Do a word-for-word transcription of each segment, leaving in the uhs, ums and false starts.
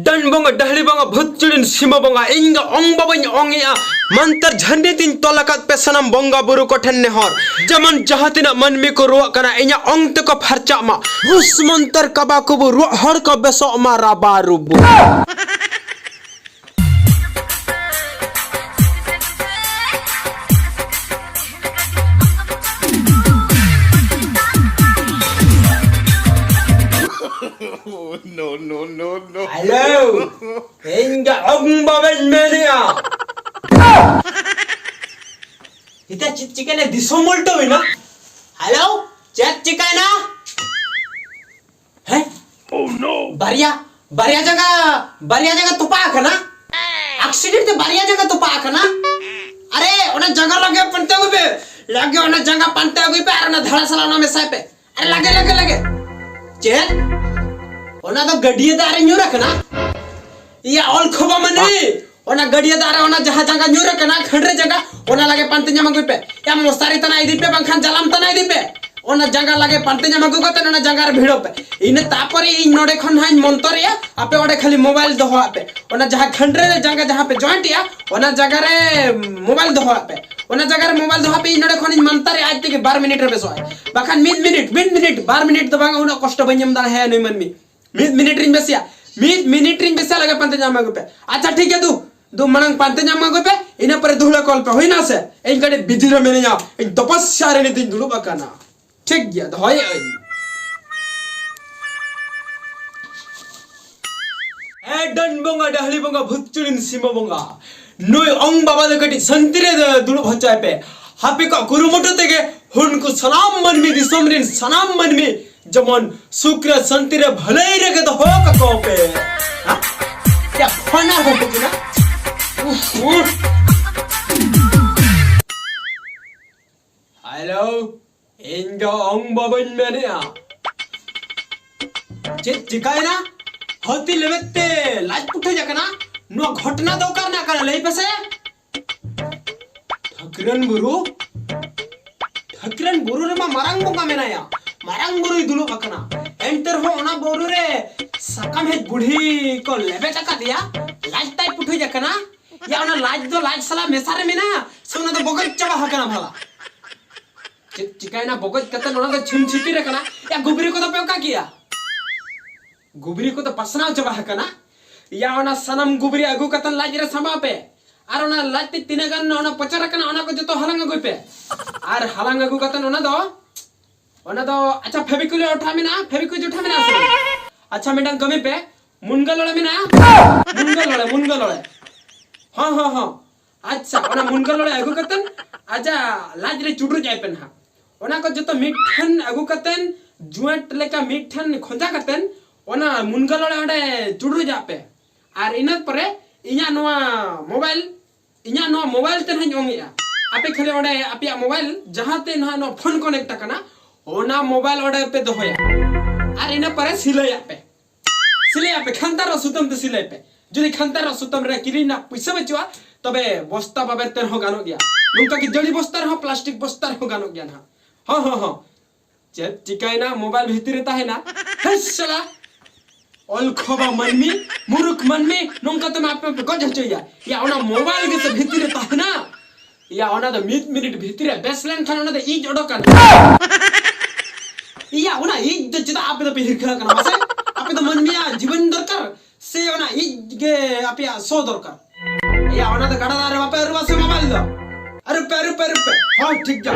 ᱰᱟᱹᱱ ᱵᱚᱸᱜᱟ, ᱰᱟᱹᱦᱞᱤ ᱵᱚᱸᱜᱟ, ᱵᱷᱩᱛ ᱪᱩᱲᱤᱱ ᱥᱤᱢᱟᱹ ᱵᱚᱸᱜᱟ, ᱤᱧ ᱫᱚ ᱚᱝ ᱵᱟᱵᱟᱧ ᱚᱝ ᱮᱜᱼᱟ᱾ ᱢᱟᱱᱛᱟᱨ ᱡᱷᱟᱹᱱᱰᱤ ᱛᱤᱧ ᱛᱚᱞ ᱟᱠᱟᱫ ᱯᱮ ᱥᱟᱱᱟᱢ ᱵᱚᱸᱜᱟ ᱵᱩᱨᱩ ᱠᱚᱴᱷᱮᱱ ᱱᱮᱦᱚᱨ, ᱡᱮᱢᱚᱱ ᱡᱟᱦᱟᱸ ᱛᱤᱱᱟᱹᱜ ᱢᱟᱹᱱᱢᱤ ᱠᱚ ᱨᱩᱣᱟᱹᱜ ᱠᱟᱱᱟ, ᱤᱧᱟᱹᱜ ᱚᱝ ᱛᱮᱠᱚ ᱯᱷᱟᱨᱪᱟᱜ ᱢᱟ᱾ ᱵᱷᱩᱥ ᱢᱚᱱᱛᱚᱨ ᱠᱟᱵᱟ ᱠᱚᱵᱚ ᱨᱩᱣᱟᱹᱜ ᱦᱚᱲ ᱠᱚ ᱵᱮᱥᱚᱜ ᱢᱟ ᱨᱟᱵᱟ ᱨᱩᱵᱩ᱾ No, no, no, no. Hello, ᱤᱧ ᱜᱮ ᱚᱝ ᱵᱟᱵᱟᱧ ᱢᱮᱱᱮᱜᱼᱟ᱾ ᱱᱤᱛᱚᱜ ᱪᱮᱫ ᱪᱤᱠᱟᱹᱭᱱᱟ? ᱫᱤᱥᱚᱢ ᱩᱞᱴᱟᱹᱣ ᱮᱱᱟ᱾ ᱦᱮᱞᱳ, ᱪᱮᱫ ᱪᱤᱠᱟᱹᱭᱱᱟ? ᱦᱮᱸ? Oh no! ᱵᱟᱨᱭᱟ, ᱵᱟᱨᱭᱟ ᱡᱟᱸᱜᱟ, ᱵᱟᱨᱭᱟ ᱡᱟᱸᱜᱟ ᱛᱚᱯᱟ ᱟᱠᱟᱱᱟ᱾ ᱮᱠᱥᱤᱰᱮᱱᱴ ᱛᱮ ᱵᱟᱨᱭᱟ ᱡᱟᱸᱜᱟ ᱛᱚᱯᱟ ᱟᱠᱟᱱᱟ᱾ ᱟᱨᱮ, ᱚᱱᱟ ᱡᱟᱸᱜᱟ ᱞᱟᱜᱮ ᱯᱟᱱᱛᱮ ᱟᱹᱜᱩᱭ ᱯᱮ᱾ ᱞᱟᱜᱮ ᱚᱱᱟ ᱡᱟᱸᱜᱟ ᱯᱟᱱᱛᱮ ᱟᱹᱜᱩᱭ ᱯᱮ ᱟᱨ ᱚᱱᱟ ᱫᱷᱟᱲᱟ ᱥᱟᱞᱟᱜ ᱚᱱᱟ ᱢᱮᱥᱟᱭ ᱯᱮ᱾ ᱟᱨᱮ, ᱞᱟᱜᱮ, ᱞᱟᱜᱮ, ᱞᱟᱜᱮ᱾ ᱪᱮᱫ? ᱚᱱᱟ ᱫᱚ ᱜᱟᱹᱰᱭᱟᱹ ᱫᱟᱜ ᱨᱮ ᱧᱩᱨ ᱟᱠᱟᱱᱟ? ᱤᱭᱟ, ᱚᱞ ᱠᱷᱚᱵᱟ ᱢᱟᱹᱱᱤ᱾ ᱚᱱᱟ ᱜᱟᱹᱰᱭᱟᱹ ᱫᱟᱜ ᱨᱮ ᱚᱱᱟ ᱡᱟᱦᱟᱸ ᱡᱟᱸᱜᱟ ᱧᱩᱨ ᱟᱠᱟᱱᱟ, ᱠᱷᱟᱹᱱᱰᱨᱟᱹ ᱡᱟᱸᱜᱟ, ᱚᱱᱟ ᱞᱟᱜᱮ ᱯᱟᱱᱛᱮ ᱧᱟᱢ ᱟᱹᱜᱩᱭ ᱯᱮ᱾ ᱭᱟ, ᱢᱚᱥᱟᱨᱤ ᱛᱟᱱᱟ ᱤᱫᱤ ᱯᱮ, ᱵᱟᱝᱠᱷᱟᱱ ᱡᱟᱞᱟᱢ ᱛᱟᱱᱟ ᱤᱫᱤ ᱯᱮ᱾ ᱚᱱᱟ ᱡᱟᱸᱜᱟ ᱞᱟᱜᱮ ᱯᱟᱱᱛᱮ ᱧᱟᱢ ᱟᱹᱜᱩ ᱠᱟᱛᱮ ᱚᱱᱟ ᱡᱟᱸᱜᱟ ᱨᱮ ᱵᱷᱤᱲᱟᱹᱣ ᱯᱮ᱾ ᱤᱱᱟᱹ ᱛᱟᱯᱚᱨᱮ ᱤᱧ ᱱᱚᱰᱮ ᱠᱷᱚᱱ ᱦᱟᱸᱜ ᱤᱧ ᱢᱚᱱᱛᱚᱨᱮᱜᱼᱟ, ᱟᱯᱮ ᱚᱸᱰᱮ ᱠᱷᱟᱹᱞᱤ ᱢᱳᱵᱟᱭᱤᱞ ᱫᱚᱦᱚᱣᱟᱜ ᱯᱮ᱾ ᱚᱱᱟ ᱡᱟᱦᱟᱸ ᱠᱷᱟᱹᱱᱰᱨᱟᱹ ᱨᱮ ᱡᱟᱸᱜᱟ ᱡᱟᱦᱟᱸ ᱯᱮ ᱡᱚᱭᱮᱱᱴ ᱮᱜᱼᱟ, ᱚᱱᱟ ᱡᱟᱸᱜᱟ ᱨᱮ ᱢᱳᱵᱟᱭᱤᱞ ᱫᱚᱦᱚᱣᱟᱜ ᱯᱮ᱾ ᱚᱱᱟ ᱡᱟᱸᱜᱟ ᱨᱮ ᱢᱳᱵᱟᱭᱤᱞ ᱫᱚᱦᱚᱣᱟᱜ ᱯᱮ, ᱤᱧ ᱱᱚᱰᱮ ᱠᱷᱚᱱ ᱤᱧ ᱢᱚᱱᱛᱚᱨᱮᱜᱼᱟ, ᱟᱡ ᱛᱮᱜᱮ ᱵᱟᱨ ᱢᱤᱱᱤᱴ ᱨᱮ ᱵᱮᱥᱚᱜᱼᱟᱭ᱾ ᱵᱟᱠᱷᱟᱱ ᱢᱤᱫ ᱢᱤᱱᱤᱴ, ᱢᱤᱫ ᱢᱤᱱᱤᱴ, ᱵᱟᱨ ᱢᱤᱱᱤᱴ ᱫᱚ ᱵᱟᱝ, ᱩᱱᱟᱹᱜ ᱠᱚᱥᱴᱚ ᱵᱟᱹᱧ ᱮᱢ ᱫᱟᱲᱮ ᱟᱭᱟ ᱱᱩᱭ ᱢᱟᱹᱱᱢᱤ᱾ ᱢᱤᱫ ᱢᱤᱱᱤᱴ ᱨᱤᱧ ᱵᱮᱥᱮᱭᱟ, ᱢᱤᱫ ᱢᱤᱱᱤᱴ ᱨᱤᱧ ᱵᱮᱥᱮᱭᱟ, ᱞᱟᱜᱮ ᱯᱟᱱᱛᱮ ᱧᱟᱢ ᱟᱹᱜᱩ ᱯᱮ᱾ ᱟᱪᱪᱷᱟ, ᱴᱷᱤᱠ ᱜᱮᱭᱟ, ᱫᱩ, ᱫᱩ ᱢᱟᱲᱟᱝ ᱯᱟᱱᱛᱮ ᱧᱟᱢ ᱟᱹᱜᱩ ᱯᱮ, ᱤᱱᱟᱹ ᱯᱚᱨᱮ ᱫᱩᱦᱲᱟᱹ ᱠᱚᱞ ᱯᱮ, ᱦᱩᱭᱱᱟ ᱥᱮ? ᱤᱧ ᱠᱟᱹᱴᱤᱡ ᱵᱤᱡᱤ ᱨᱮ ᱢᱤᱱᱟᱹᱧᱟ, ᱤᱧ ᱛᱚᱯᱚᱥᱭᱟ ᱨᱮ ᱱᱤᱛᱤᱧ ᱫᱩᱲᱩᱵ ᱟᱠᱟᱱᱟ᱾ ᱴᱷᱤᱠ ᱜᱮᱭᱟ, ᱫᱚᱦᱚᱭᱮᱫ ᱟᱹᱧ᱾ ᱦᱮᱸ, ᱰᱟᱹᱱ ᱵᱚᱸᱜᱟ, ᱰᱟᱹᱦᱞᱤ ᱵᱚᱸᱜᱟ, ᱵᱷᱩᱛ ᱪᱩᱲᱤᱱ ᱥᱤᱢᱟᱹ ᱵᱚᱸᱜᱟ, ᱱᱩᱭ ᱚᱝ ᱵᱟᱵᱟ ᱫᱚ ᱠᱟᱹᱴᱤᱡ ᱥᱟᱱᱛᱤ ᱨᱮ ᱫᱩᱲᱩᱵ ᱦᱚᱪᱚᱭ ᱯᱮ᱾ ᱦᱟᱯᱮ ᱠᱚᱣᱟᱜ ᱠᱩᱨᱩᱢᱩᱴᱩ ᱛᱮᱜᱮ ᱦᱩᱱᱠᱩ ᱥᱟᱱᱟᱢ ᱢᱟᱹᱱᱢᱤ, ᱫᱤᱥᱚᱢ ᱨᱮᱱ ᱥᱟᱱᱟᱢ ᱢᱟᱹᱱᱢᱤ ᱡᱮᱢᱚᱱ ᱥᱩᱠ ᱨᱮ ᱥᱟᱱᱛᱤ ᱨᱮ ᱵᱷᱟᱹᱞᱟᱹᱭ ᱨᱮᱜᱮ ᱫᱚᱦᱚ ᱠᱟᱠᱚ ᱯᱮ᱾ ᱦᱟ? ᱭᱟ, ᱯᱷᱳᱱ ᱟᱨ ᱵᱟᱹᱧ ᱠᱩᱞᱟ᱾ ᱩᱯᱷ, ᱩᱯᱷ᱾ ᱦᱮᱞᱳ, ᱤᱧ ᱫᱚ ᱚᱝ ᱵᱟᱵᱟᱧ ᱢᱮᱱᱮᱜᱼᱟ᱾ ᱪᱮᱫ ᱪᱤᱠᱟᱭᱮᱱᱟ? ᱦᱟᱹᱛᱤ ᱞᱮᱵᱮᱫ ᱛᱮ ᱞᱟᱡ ᱯᱩᱴᱷᱟᱹᱧ ᱟᱠᱟᱱᱟ᱾ ᱱᱚᱣᱟ ᱜᱷᱚᱴᱱᱟ ᱫᱚ ᱚᱠᱟ ᱨᱮᱱᱟᱜ ᱠᱟᱱᱟ, ᱞᱟᱹᱭ ᱯᱮᱥᱮ? ᱴᱷᱟᱹᱠᱨᱟᱹᱱ ᱵᱩᱨᱩ? ᱴᱷᱟᱹᱠᱨᱟᱹᱱ ᱵᱩᱨᱩ ᱨᱮᱢᱟ ᱢᱟᱨᱟᱝ ᱵᱚᱸᱜᱟ ᱢᱮᱱᱟᱭᱟ, ᱢᱟᱨᱟᱝ ᱵᱩᱨᱩᱭ ᱫᱩᱲᱩᱵ ᱟᱠᱟᱱᱟ᱾ ᱮᱱᱛᱮ ᱨᱮᱦᱚᱸ ᱚᱱᱟ ᱵᱩᱨᱩ ᱨᱮ ᱥᱟᱠᱟᱢ ᱦᱮᱡ ᱵᱩᱲᱦᱤ ᱠᱚ ᱞᱮᱵᱮᱫ ᱟᱠᱟᱫᱮᱭᱟ, ᱞᱟᱡ ᱛᱟᱭ ᱯᱩᱴᱷᱟᱹᱡ ᱟᱠᱟᱱᱟ᱾ ᱭᱟ, ᱚᱱᱟ ᱞᱟᱡ ᱫᱚ ᱞᱟᱡ ᱥᱟᱞᱟᱜ ᱢᱮᱥᱟ ᱨᱮ ᱢᱮᱱᱟᱜᱼᱟ ᱥᱮ ᱚᱱᱟ ᱫᱚ ᱵᱚᱜᱚᱡ ᱪᱟᱵᱟ ᱟᱠᱟᱱᱟ ᱵᱷᱟᱞᱟ? ᱪᱮᱫ ᱪᱤᱠᱟᱭᱮᱱᱟ? ᱵᱚᱜᱚᱡ ᱠᱟᱛᱮ ᱚᱱᱟ ᱫᱚ ᱪᱷᱤᱢ ᱪᱷᱤᱛᱤᱨ ᱟᱠᱟᱱᱟ᱾ ᱭᱟ, ᱜᱩᱵᱽᱨᱤ ᱠᱚᱫᱚ ᱯᱮ ᱚᱠᱟ ᱠᱮᱜᱼᱟ? ᱜᱩᱵᱽᱨᱤ ᱠᱚᱫᱚ ᱯᱟᱥᱱᱟᱣ ᱪᱟᱵᱟ ᱟᱠᱟᱱᱟ᱾ ᱭᱟ, ᱚᱱᱟ ᱥᱟᱱᱟᱢ ᱜᱩᱵᱽᱨᱤ ᱟᱹᱜᱩ ᱠᱟᱛᱮ ᱞᱟᱡ ᱨᱮ ᱥᱟᱢᱵᱟᱣ ᱯᱮ᱾ ᱟᱨ ᱚᱱᱟ ᱞᱟᱡ ᱛᱮ ᱛᱤᱱᱟᱹᱜ ᱜᱟᱱ ᱚᱱᱟ ᱯᱚᱪᱚᱨ ᱟᱠᱟᱱᱟ, ᱚᱱᱟ ᱠᱚ ᱡᱚᱛᱚ ᱦᱟᱞᱟᱝ ᱟᱹᱜᱩᱭ ᱯᱮ᱾ ᱟᱨ ᱦᱟᱞᱟᱝ ᱟᱹᱜᱩ ᱠᱟᱛᱮ ᱚᱱᱟ ᱫᱚ, ᱚᱱᱟ ᱫᱚ, ᱟᱪᱪᱷᱟ, ᱯᱷᱮᱵᱤᱠᱩᱞ ᱚᱴᱷᱟ ᱢᱮᱱᱟᱜᱼᱟ? ᱯᱷᱮᱵᱤᱠᱩᱞ ᱡᱚᱴᱷᱟ ᱢᱮᱱᱟᱜᱼᱟ ᱥᱮ ᱵᱟᱝ? ᱟᱪᱪᱷᱟ, ᱢᱤᱫᱴᱟᱝ ᱠᱟᱹᱢᱤ ᱯᱮ, ᱢᱩᱱᱜᱟᱹ ᱞᱚᱲᱮ ᱢᱮᱱᱟᱜᱼᱟ? ᱢᱩᱱᱜᱟᱹ ᱞᱚᱲᱮ, ᱢᱩᱱᱜᱟᱹ ᱞᱚᱲᱮ᱾ ᱦᱚᱸ, ᱦᱚᱸ, ᱦᱚᱸ᱾ ᱟᱪᱪᱷᱟ, ᱚᱱᱟ ᱢᱩᱱᱜᱟᱹ ᱞᱚᱲᱮ ᱟᱹᱜᱩ ᱠᱟᱛᱮ ᱟᱡᱟᱜ ᱞᱟᱡ ᱨᱮ ᱪᱩᱰᱨᱩᱡ ᱟᱭ ᱯᱮ ᱱᱟᱦᱟᱜ᱾ ᱚᱱᱟ ᱠᱚ ᱡᱚᱛᱚ ᱢᱤᱫ ᱴᱷᱮᱱ ᱟᱹᱜᱩ ᱠᱟᱛᱮ ᱡᱩᱣᱟᱹᱴ ᱞᱮᱠᱟ ᱢᱤᱫ ᱴᱷᱮᱱ ᱠᱷᱚᱸᱡᱟ ᱠᱟᱛᱮ ᱚᱱᱟ ᱢᱩᱱᱜᱟᱹ ᱞᱚᱲᱮ ᱚᱸᱰᱮ ᱪᱩᱰᱨᱩᱡᱟᱜ ᱯᱮ᱾ ᱟᱨ ᱤᱱᱟᱹ ᱯᱚᱨᱮ ᱤᱧᱟᱜ ᱱᱚᱣᱟ ᱢᱳᱵᱟᱭᱤᱞ, ᱤᱧᱟᱜ ᱱᱚᱣᱟ ᱢᱳᱵᱟᱭᱤᱞ ᱛᱮ ᱱᱟᱦᱟᱜ ᱤᱧ ᱚᱝ ᱮᱜᱼᱟ᱾ ᱟᱯᱮ ᱠᱷᱟᱹᱞᱤ ᱚᱸᱰᱮ ᱟᱯᱮᱭᱟᱜ ᱢᱳᱵᱟᱭᱤᱞ ᱡᱟᱦᱟᱸ ᱛᱮ ᱱᱟᱦᱟᱜ ᱱᱚᱣᱟ ᱯᱷᱳᱱ ᱠᱚᱱᱮᱠᱴ ᱟᱠᱟᱱᱟ, ᱚᱱᱟ ᱢᱳᱵᱟᱭᱤᱞ ᱚᱸᱰᱮ ᱯᱮ ᱫᱚᱦᱚᱭᱟ᱾ ᱟᱨ ᱤᱱᱟᱹ ᱯᱚᱨᱮ ᱥᱤᱞᱟᱹᱭᱟᱜ ᱯᱮ᱾ ᱥᱤᱞᱟᱹᱭᱟᱜ ᱯᱮ, ᱠᱷᱟᱱᱛᱟᱨ ᱟᱨ ᱥᱩᱛᱟᱹᱢ ᱛᱮ ᱥᱤᱞᱟᱹᱭ ᱯᱮ᱾ ᱡᱩᱫᱤ ᱠᱷᱟᱱᱛᱟᱨ ᱟᱨ ᱥᱩᱛᱟᱹᱢ ᱨᱮ ᱠᱤᱨᱤᱧ ᱨᱮᱱᱟᱜ ᱯᱩᱭᱥᱟᱹ ᱵᱟᱹᱪᱩᱜᱼᱟ, ᱛᱚᱵᱮ ᱵᱚᱥᱛᱟ ᱵᱟᱵᱮᱨ ᱛᱮ ᱨᱮᱦᱚᱸ ᱜᱟᱱᱚᱜ ᱜᱮᱭᱟ᱾ ᱱᱚᱝᱠᱟ ᱜᱮ ᱡᱟᱹᱲᱤ ᱵᱚᱥᱛᱟ ᱨᱮᱦᱚᱸ, ᱯᱞᱟᱥᱴᱤᱠ ᱵᱚᱥᱛᱟ ᱨᱮᱦᱚᱸ ᱜᱟᱱᱚᱜ ᱜᱮᱭᱟ ᱱᱟᱦᱟᱜ᱾ ᱦᱚᱸ, ᱦᱚᱸ, ᱦᱚᱸ᱾ ᱪᱮᱫ ᱪᱤᱠᱟᱭᱮᱱᱟ? ᱢᱳᱵᱟᱭᱤᱞ ᱵᱷᱤᱛᱤᱨ ᱨᱮ ᱛᱟᱦᱮᱱᱟ᱾ ᱦᱮᱸ ᱥᱟᱞᱟ, ᱚᱞ ᱠᱷᱚᱵᱟ ᱢᱟᱹᱱᱢᱤ, ᱢᱩᱨᱩᱠ ᱢᱟᱹᱱᱢᱤ, ᱱᱚᱝᱠᱟ ᱛᱮᱢᱟ ᱟᱯᱮ ᱯᱮ ᱜᱚᱡ ᱦᱚᱪᱚᱭᱟ᱾ ᱭᱟ, ᱚᱱᱟ ᱢᱳᱵᱟᱭᱤᱞ ᱜᱮᱥᱮ ᱵᱷᱤᱛᱤᱨ ᱨᱮ ᱛᱟᱦᱮᱱᱟ᱾ ᱭᱟ, ᱚᱱᱟ ᱫᱚ ᱢᱤᱫ ᱢᱤᱱᱤᱴ ᱵᱷᱤᱛᱤᱨ ᱨᱮ ᱵᱮᱥ ᱞᱮᱱᱠᱷᱟᱱ ᱚᱱᱟ ᱫᱚ ᱤᱡ ᱚᱰᱚᱠ ᱠᱟᱱᱟ᱾ ᱭᱟ, ᱚᱱᱟ ᱤᱡ ᱫᱚ ᱪᱮᱫᱟᱜ ᱟᱯᱮ ᱫᱚᱯᱮ ᱦᱤᱨᱠᱷᱟᱹ ᱠᱟᱱᱟ ᱢᱟᱥᱮ? ᱟᱯᱮ ᱫᱚ ᱢᱟᱹᱱᱢᱤᱭᱟᱜ ᱡᱤᱵᱚᱱ ᱫᱚᱨᱠᱟᱨ ᱥᱮ ᱚᱱᱟ ᱤᱡ ᱜᱮ ᱟᱯᱮᱭᱟᱜ ᱥᱚ ᱫᱚᱨᱠᱟᱨ? ᱭᱟ, ᱚᱱᱟ ᱫᱚ ᱜᱟᱰᱟ ᱫᱟᱜ ᱨᱮ ᱵᱟᱯᱮ ᱟᱹᱨᱩᱵᱟ ᱥᱮ ᱢᱳᱵᱟᱭᱤᱞ ᱫᱚ? ᱟᱹᱨᱩᱵ ᱯᱮ, ᱟᱹᱨᱩᱵ ᱯᱮ, ᱟᱹᱨᱩᱵ ᱯᱮ᱾ ᱦᱚᱸ, ᱴᱷᱤᱠ ᱜᱮᱭᱟ᱾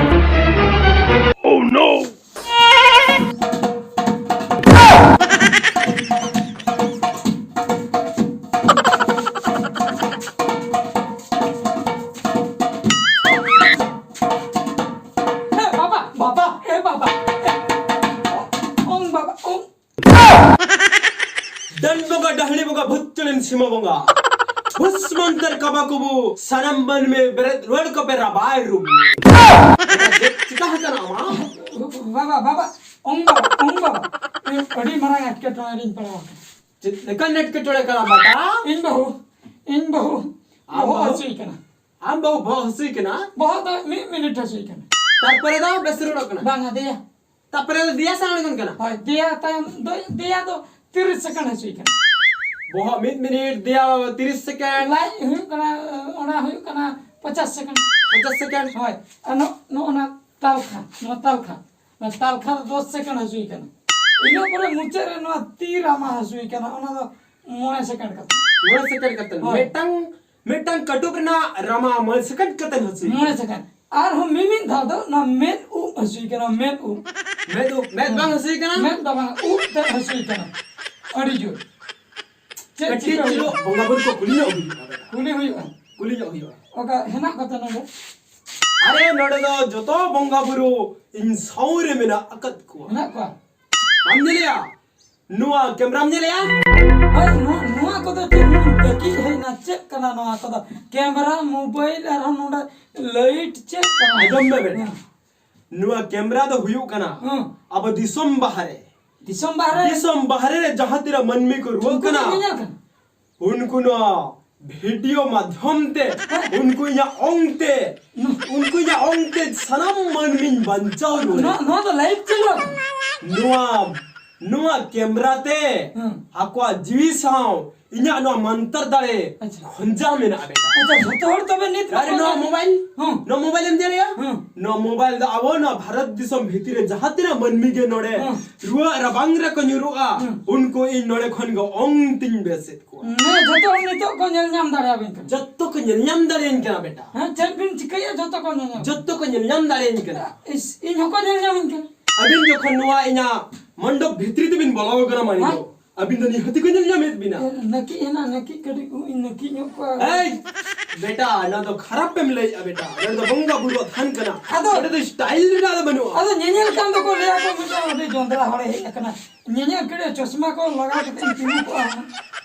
Oh no! ᱮ ᱵᱟᱵᱟ, ᱵᱟᱵᱟ, ᱮ ᱵᱟᱵᱟ, ᱮ, ᱚᱝ ᱵᱟᱵᱟ, ᱚᱝ᱾ ᱰᱟᱹᱱ ᱵᱚᱸᱜᱟ, ᱰᱟᱹᱦᱲᱤ ᱵᱚᱸᱜᱟ, ᱵᱷᱩᱛ ᱪᱟᱹᱲᱤᱱ ᱥᱤᱢᱟᱹ ᱵᱚᱸᱜᱟ, ᱵᱷᱩᱥ ᱢᱚᱱᱛᱚᱨ ᱠᱟᱵᱟ ᱠᱚᱵᱚ, ᱥᱟᱱᱟᱢ ᱢᱟᱹᱱᱢᱤ ᱵᱮᱨᱮᱫ ᱨᱩᱣᱟᱹᱲ ᱠᱚᱯᱮ ᱨᱟᱵᱟᱭ ᱨᱩᱵᱩ᱾ ᱪᱮᱫ ᱪᱤᱠᱟ ᱟᱠᱟᱱᱟ ᱟᱢᱟᱜ? ᱵᱟᱵᱟ, ᱵᱟᱵᱟ, ᱚᱝ ᱵᱟᱵᱟ, ᱚᱝ ᱵᱟᱵᱟ, ᱤᱧ ᱟᱹᱰᱤ ᱢᱟᱨᱟᱝ ᱮᱴᱠᱮᱴᱚᱬᱮ ᱨᱤᱧ ᱯᱟᱲᱟᱣ ᱟᱠᱟᱱᱟ᱾ ᱪᱮᱫ ᱞᱮᱠᱟᱱ ᱮᱴᱠᱮᱴᱚᱬᱮ ᱠᱟᱱᱟ ᱵᱟᱴᱟ? ᱤᱧ ᱵᱟᱹᱦᱩ, ᱤᱧ ᱵᱟᱹᱦᱩ ᱟᱢ ᱵᱚᱦᱚᱜ ᱵᱟᱹᱦᱩ? ᱦᱟᱹᱥᱩᱭ ᱠᱟᱱᱟ᱾ ᱟᱢ ᱵᱟᱹᱦᱩ ᱵᱚᱦᱚᱜ ᱦᱟᱹᱥᱩᱭ ᱠᱟᱱᱟ? ᱵᱚᱦᱚᱜ ᱫᱚ ᱢᱤᱫ ᱢᱤᱱᱤᱴ ᱦᱟᱹᱥᱩᱭ ᱠᱟᱱᱟ᱾ ᱛᱟᱨᱯᱚᱨᱮ ᱫᱚ ᱵᱮᱥ ᱨᱩᱣᱟᱹᱲᱚᱜ ᱠᱟᱱᱟ? ᱵᱟᱝᱟ, ᱫᱮᱭᱟ᱾ ᱛᱟᱨᱯᱚᱨᱮ ᱫᱚ ᱫᱮᱭᱟ ᱥᱟᱱᱟᱲ ᱠᱟᱱᱟ? ᱦᱳᱭ, ᱫᱮᱭᱟ ᱛᱟᱭᱚᱢ ᱫᱚ, ᱫᱮᱭᱟ ᱫᱚ ᱛᱤᱨᱤᱥ ᱥᱮᱠᱮᱱᱰ ᱦᱟᱹᱥᱩᱭ ᱠᱟᱱᱟ᱾ ᱵᱚᱦᱚᱜ ᱢᱤᱫ ᱢᱤᱱᱤᱴ, ᱫᱮᱭᱟ ᱛᱤᱨᱤᱥ ᱥᱮᱠᱮᱱᱰ᱾ ᱞᱟᱡ ᱦᱩᱭᱩᱜ ᱠᱟᱱᱟ, ᱚᱱᱟ ᱦᱩᱭᱩᱜ ᱠᱟᱱᱟ ᱯᱚᱪᱟᱥ ᱥᱮᱠᱮᱱᱰ᱾ ᱯᱚᱪᱟᱥ ᱥᱮᱠᱮᱱᱰ᱾ ᱦᱳᱭ, ᱟᱨ ᱱᱚ-, ᱱᱚᱜᱼᱚ ᱱᱟ ᱛᱟᱞᱠᱷᱟ, ᱱᱚᱣᱟ ᱛᱟᱞᱠᱷᱟ, ᱱᱚᱣᱟ ᱛᱟᱞᱠᱷᱟ ᱫᱚ ᱫᱚᱥ ᱥᱮᱠᱮᱱᱰ ᱦᱟᱹᱥᱩᱭ ᱠᱟᱱᱟ᱾ ᱤᱱᱟᱹ ᱯᱚᱨᱮ ᱢᱩᱪᱟᱹᱫ ᱨᱮ ᱱᱚᱣᱟ ᱛᱤ ᱨᱟᱢᱟ ᱦᱟᱹᱥᱩᱭ ᱠᱟᱱᱟ, ᱚᱱᱟ ᱫᱚ ᱢᱚᱬᱮ ᱥᱮᱠᱮᱱᱰ ᱠᱟᱛᱮ᱾ ᱢᱚᱬᱮ ᱥᱮᱠᱮᱱᱰ ᱠᱟᱛᱮ᱾ ᱦᱳᱭ᱾ ᱢᱤᱫᱴᱟᱝ, ᱢᱤᱫᱴᱟᱝ ᱠᱟᱹᱴᱩᱵ ᱨᱮᱱᱟᱜ ᱨᱟᱢᱟ ᱢᱚᱬᱮ ᱥᱮᱠᱮᱱᱰ ᱠᱟᱛᱮ ᱦᱟᱹᱥᱩᱭ᱾ ᱢᱚᱬᱮ ᱥᱮᱠᱮᱱᱰ᱾ ᱟᱨᱦᱚᱸ ᱢᱤᱢᱤᱫ ᱫᱷᱟᱣ ᱫᱚ ᱱᱚᱣᱟ ᱢᱮᱫ ᱩᱵ ᱦᱟᱹᱥᱩᱭ ᱠᱟᱱᱟ, ᱢᱮᱫ ᱩᱵ᱾ ᱢᱮᱫ ᱩᱵ, ᱢᱮᱫ ᱵᱟᱝ ᱦᱟᱹᱥᱩᱭ ᱠᱟᱱᱟ? ᱢᱮᱫ ᱫᱚ ᱵᱟᱝ, ᱩᱵ ᱛᱮᱫ ᱦᱟᱹᱥᱩᱭ ᱠᱟᱱᱟ ᱟᱹᱰᱤ ᱡᱳᱨ᱾ ᱪᱮᱫ ᱠᱟᱹᱴᱤᱡ ᱪᱤᱠᱟᱹ ᱪᱩᱞᱩᱝ ᱦᱩᱭᱩᱜᱼᱟ? ᱵᱚᱸᱜᱟ ᱵᱩᱨᱩ ᱠᱚ ᱠᱩᱞᱤ ᱧᱚᱜ ᱦᱩᱭᱩᱜᱼᱟ᱾ ᱠᱩᱞᱤ ᱦᱩᱭᱩᱜᱼᱟ᱾ ᱠᱩᱞᱤ ᱧᱚᱜ ᱦᱩᱭᱩᱜᱼᱟ᱾ ᱚᱠᱟ ᱦᱮᱱᱟᱜ ᱠᱚᱛᱮ ᱱᱚᱰᱮ? ᱟᱨᱮ, ᱱᱚᱰᱮ ᱫᱚ ᱡᱚᱛᱚ ᱵᱚᱸᱜᱟ ᱵᱩᱨᱩ ᱤᱧ ᱥᱟᱶ ᱨᱮ ᱢᱮᱱᱟᱜ ᱟᱠᱟᱫ ᱠᱚᱣᱟ᱾ ᱦᱮᱱᱟᱜ ᱠᱚᱣᱟ? ᱵᱟᱢ ᱧᱮᱞᱮᱭᱟ? ᱱᱚᱣᱟ ᱠᱮᱢᱨᱟᱢ ᱧᱮᱞᱮᱭᱟ? ᱦᱳᱭ, ᱱᱚᱣᱟ, ᱱᱚᱣᱟ ᱠᱚᱫᱚ ᱪᱮᱫ ᱵᱚᱱ ᱛᱟᱹᱠᱤᱡ ᱦᱮᱡ ᱮᱱᱟ? ᱪᱮᱫ ᱠᱟᱱᱟ ᱱᱚᱣᱟ ᱠᱚᱫᱚ? ᱠᱮᱢᱨᱟ, ᱢᱳᱵᱟᱭᱤᱞ, ᱟᱨᱦᱚᱸ ᱱᱚᱰᱮ ᱞᱟᱭᱤᱴ, ᱪᱮᱫ ᱠᱟᱱᱟ? ᱟᱸᱡᱚᱢ ᱢᱮ ᱵᱮᱴᱟ᱾ ᱦᱮᱸ᱾ ᱱᱚᱣᱟ ᱠᱮᱢᱨᱟ ᱫᱚ ᱦᱩᱭᱩᱜ ᱠᱟᱱᱟ ᱦᱮᱸ᱾ ᱟᱵᱚ ᱫᱤᱥᱚᱢ ᱵᱟᱦᱨᱮ᱾ ᱫᱤᱥᱚᱢ ᱵᱟᱦᱨᱮ? ᱫᱤᱥᱚᱢ ᱵᱟᱦᱨᱮ ᱨᱮ ᱡᱟᱦᱟᱸ ᱛᱤᱱᱟᱹᱜ ᱢᱟᱹᱱᱢᱤ ᱠᱚ ᱨᱩᱣᱟᱹᱜ ᱩᱱᱠᱩ ᱠᱟᱱᱟ, ᱠᱚ ᱧᱮᱧᱮᱞ ᱠᱟᱱᱟ? ᱩᱱᱠᱩ ᱱᱚᱣᱟ ᱵᱷᱤᱰᱤᱭᱳ ᱢᱟᱫᱽᱫᱷᱚᱢ ᱛᱮ ᱦᱮᱸ᱾ ᱩᱱᱠᱩ ᱤᱧᱟᱹᱜ ᱚᱝ ᱛᱮ, ᱩᱱᱠᱩ ᱤᱧᱟᱹᱜ ᱚᱝ ᱛᱮ ᱥᱟᱱᱟᱢ ᱢᱟᱹᱱᱢᱤᱧ ᱵᱟᱧᱪᱟᱣ ᱨᱩᱣᱟᱹᱲ᱾ ᱱᱚᱣᱟ, ᱱᱚᱣᱟ ᱫᱚ ᱞᱟᱭᱤᱵᱷ ᱪᱟᱹᱞᱩ ᱟᱠᱟᱱᱟ? ᱱᱚᱣᱟ, ᱱᱚᱣᱟ ᱠᱮᱢᱨᱟ ᱛᱮ ᱦᱮᱸ᱾ ᱟᱠᱚᱣᱟᱜ ᱡᱤᱣᱤ ᱥᱟᱶ ᱤᱧᱟᱜ ᱱᱚᱣᱟ ᱢᱟᱱᱛᱟᱨ ᱫᱟᱲᱮ ᱟᱪᱪᱷᱟ᱾ ᱠᱷᱚᱸᱡᱟ ᱢᱮᱱᱟᱜᱼᱟ ᱵᱮᱴᱟ᱾ ᱟᱪᱪᱷᱟ, ᱡᱷᱚᱛᱚ ᱦᱚᱲ ᱛᱚᱵᱮ ᱱᱤᱛ ᱟᱨᱮ ᱵᱟᱠᱚ ᱱᱚᱣᱟ ᱧᱟᱢ-, ᱢᱳᱵᱟᱭᱤᱞ, ᱦᱩᱸ᱾ ᱱᱚᱣᱟ ᱢᱳᱵᱟᱭᱤᱞ ᱮᱢ ᱧᱮᱞᱮᱭᱟ? ᱦᱩᱸ᱾ ᱱᱚᱣᱟ ᱢᱳᱵᱟᱭᱤᱞ ᱫᱚ ᱟᱵᱚ ᱱᱚᱣᱟ ᱵᱷᱟᱨᱚᱛ ᱫᱤᱥᱚᱢ ᱵᱷᱤᱛᱤᱨ ᱨᱮ ᱡᱟᱦᱟᱸ ᱛᱤᱱᱟᱹᱜ ᱢᱟᱹᱱᱢᱤ ᱜᱮ ᱱᱚᱰᱮ ᱦᱩᱸ᱾ ᱨᱩᱣᱟᱹᱜ ᱨᱟᱵᱟᱝ ᱨᱮᱠᱚ ᱧᱩᱨᱩᱜᱼᱟ, ᱦᱩᱸ᱾ ᱩᱱᱠᱩ ᱤᱧ ᱱᱚᱰᱮ ᱠᱷᱚᱱ ᱜᱮ ᱚᱝ ᱛᱤᱧ ᱵᱮᱥᱮᱫ ᱠᱚᱣᱟ᱾ ᱦᱮᱸ, ᱡᱷᱚᱛᱚ ᱦᱚᱲ ᱱᱤᱛᱚᱜ ᱠᱚ ᱧᱮᱞ ᱧᱟᱢ ᱫᱟᱲᱮᱭᱟᱵᱤᱱ ᱠᱟᱱᱟ᱾ ᱡᱚᱛᱚ ᱠᱚ ᱧᱮᱞ ᱧᱟᱢ ᱫᱟᱲᱮᱭᱟᱹᱧ ᱠᱟᱱᱟ ᱵᱮᱴᱟ᱾ ᱦᱮᱸ, ᱪᱮᱫ ᱵᱤᱱ ᱪᱤᱠᱟᱹᱭᱟ, ᱡᱷᱚᱛᱚ ᱠᱚ ᱧᱮᱞ ᱧᱟᱢ᱾ ᱡᱚᱛᱚ ᱠᱚ ᱧᱮᱞ ᱧᱟᱢ ᱫᱟᱲᱮᱭᱟᱹᱧ ᱠᱟᱱᱟ᱾ ᱤᱥ, ᱤᱧ ᱦᱚᱸᱠᱚ ᱧᱮᱞ ᱧᱟᱢᱤᱧ ᱠᱟᱱᱟ᱾ ᱟᱹᱵᱤᱱ ᱡᱚᱠᱷᱚᱱ ᱱᱚᱣᱟ ᱤᱧᱟᱜ ᱢᱚᱱᱰᱚᱯ ᱵᱷᱤᱛᱨᱤ ᱛᱮᱵᱤᱱ ᱵᱚᱞᱚ ᱟᱠᱟᱱᱟ ᱢᱟᱹᱱᱤ ᱦᱮᱸ? ᱫᱚ, ᱟᱹᱵᱤᱱ ᱫᱚ ᱱᱤᱦᱟᱹᱛᱤ ᱠᱚ ᱧᱮᱞ ᱧᱟᱢᱮᱫ ᱵᱤᱱᱟ᱾ ᱱᱟᱹᱠᱤᱡ ᱦᱮᱱᱟᱜ, ᱱᱟᱹᱠᱤᱡ ᱠᱟᱹᱴᱤᱡ ᱠᱚ ᱤᱧ ᱱᱟᱹᱠᱤᱡ ᱧᱚᱜ ᱠᱚᱣᱟ᱾ ᱮᱭ ᱵᱮᱴᱟ, ᱱᱚᱣᱟ ᱫᱚ ᱠᱷᱟᱨᱟᱯ ᱮᱢ ᱞᱟᱹᱭᱮᱫᱼᱟ ᱵᱮᱴᱟ᱾ ᱱᱚᱰᱮ ᱫᱚ ᱵᱚᱸᱜᱟ ᱵᱩᱨᱩᱣᱟᱜ ᱛᱷᱟᱱ ᱠᱟᱱᱟ᱾ ᱟᱫᱚ ᱱᱚᱰᱮ ᱫᱚ ᱥᱴᱟᱭᱤᱞ ᱨᱮᱱᱟᱜ ᱫᱚ ᱵᱟᱹᱱᱩᱜᱼᱟ᱾ ᱟᱫᱚ ᱧᱮᱧᱮᱞ ᱠᱟᱱ ᱫᱚᱠᱚ ᱞᱟᱹᱭᱟ ᱠᱚ ᱢᱤᱫᱴᱟᱝ ᱟᱹᱰᱤ ᱡᱚᱸᱫᱽᱨᱟ ᱦᱚᱲᱮ ᱦᱮᱡ ᱟᱠᱟᱱᱟ᱾ ᱧᱮᱧᱮᱞ ᱠᱟᱹᱴᱤᱡ ᱪᱚᱥᱢᱟ ᱠᱚ ᱞᱟᱜᱟᱣ ᱠᱟᱛᱮ ᱤᱧ ᱛᱤᱸᱜᱩ ᱠᱚᱜᱼᱟ᱾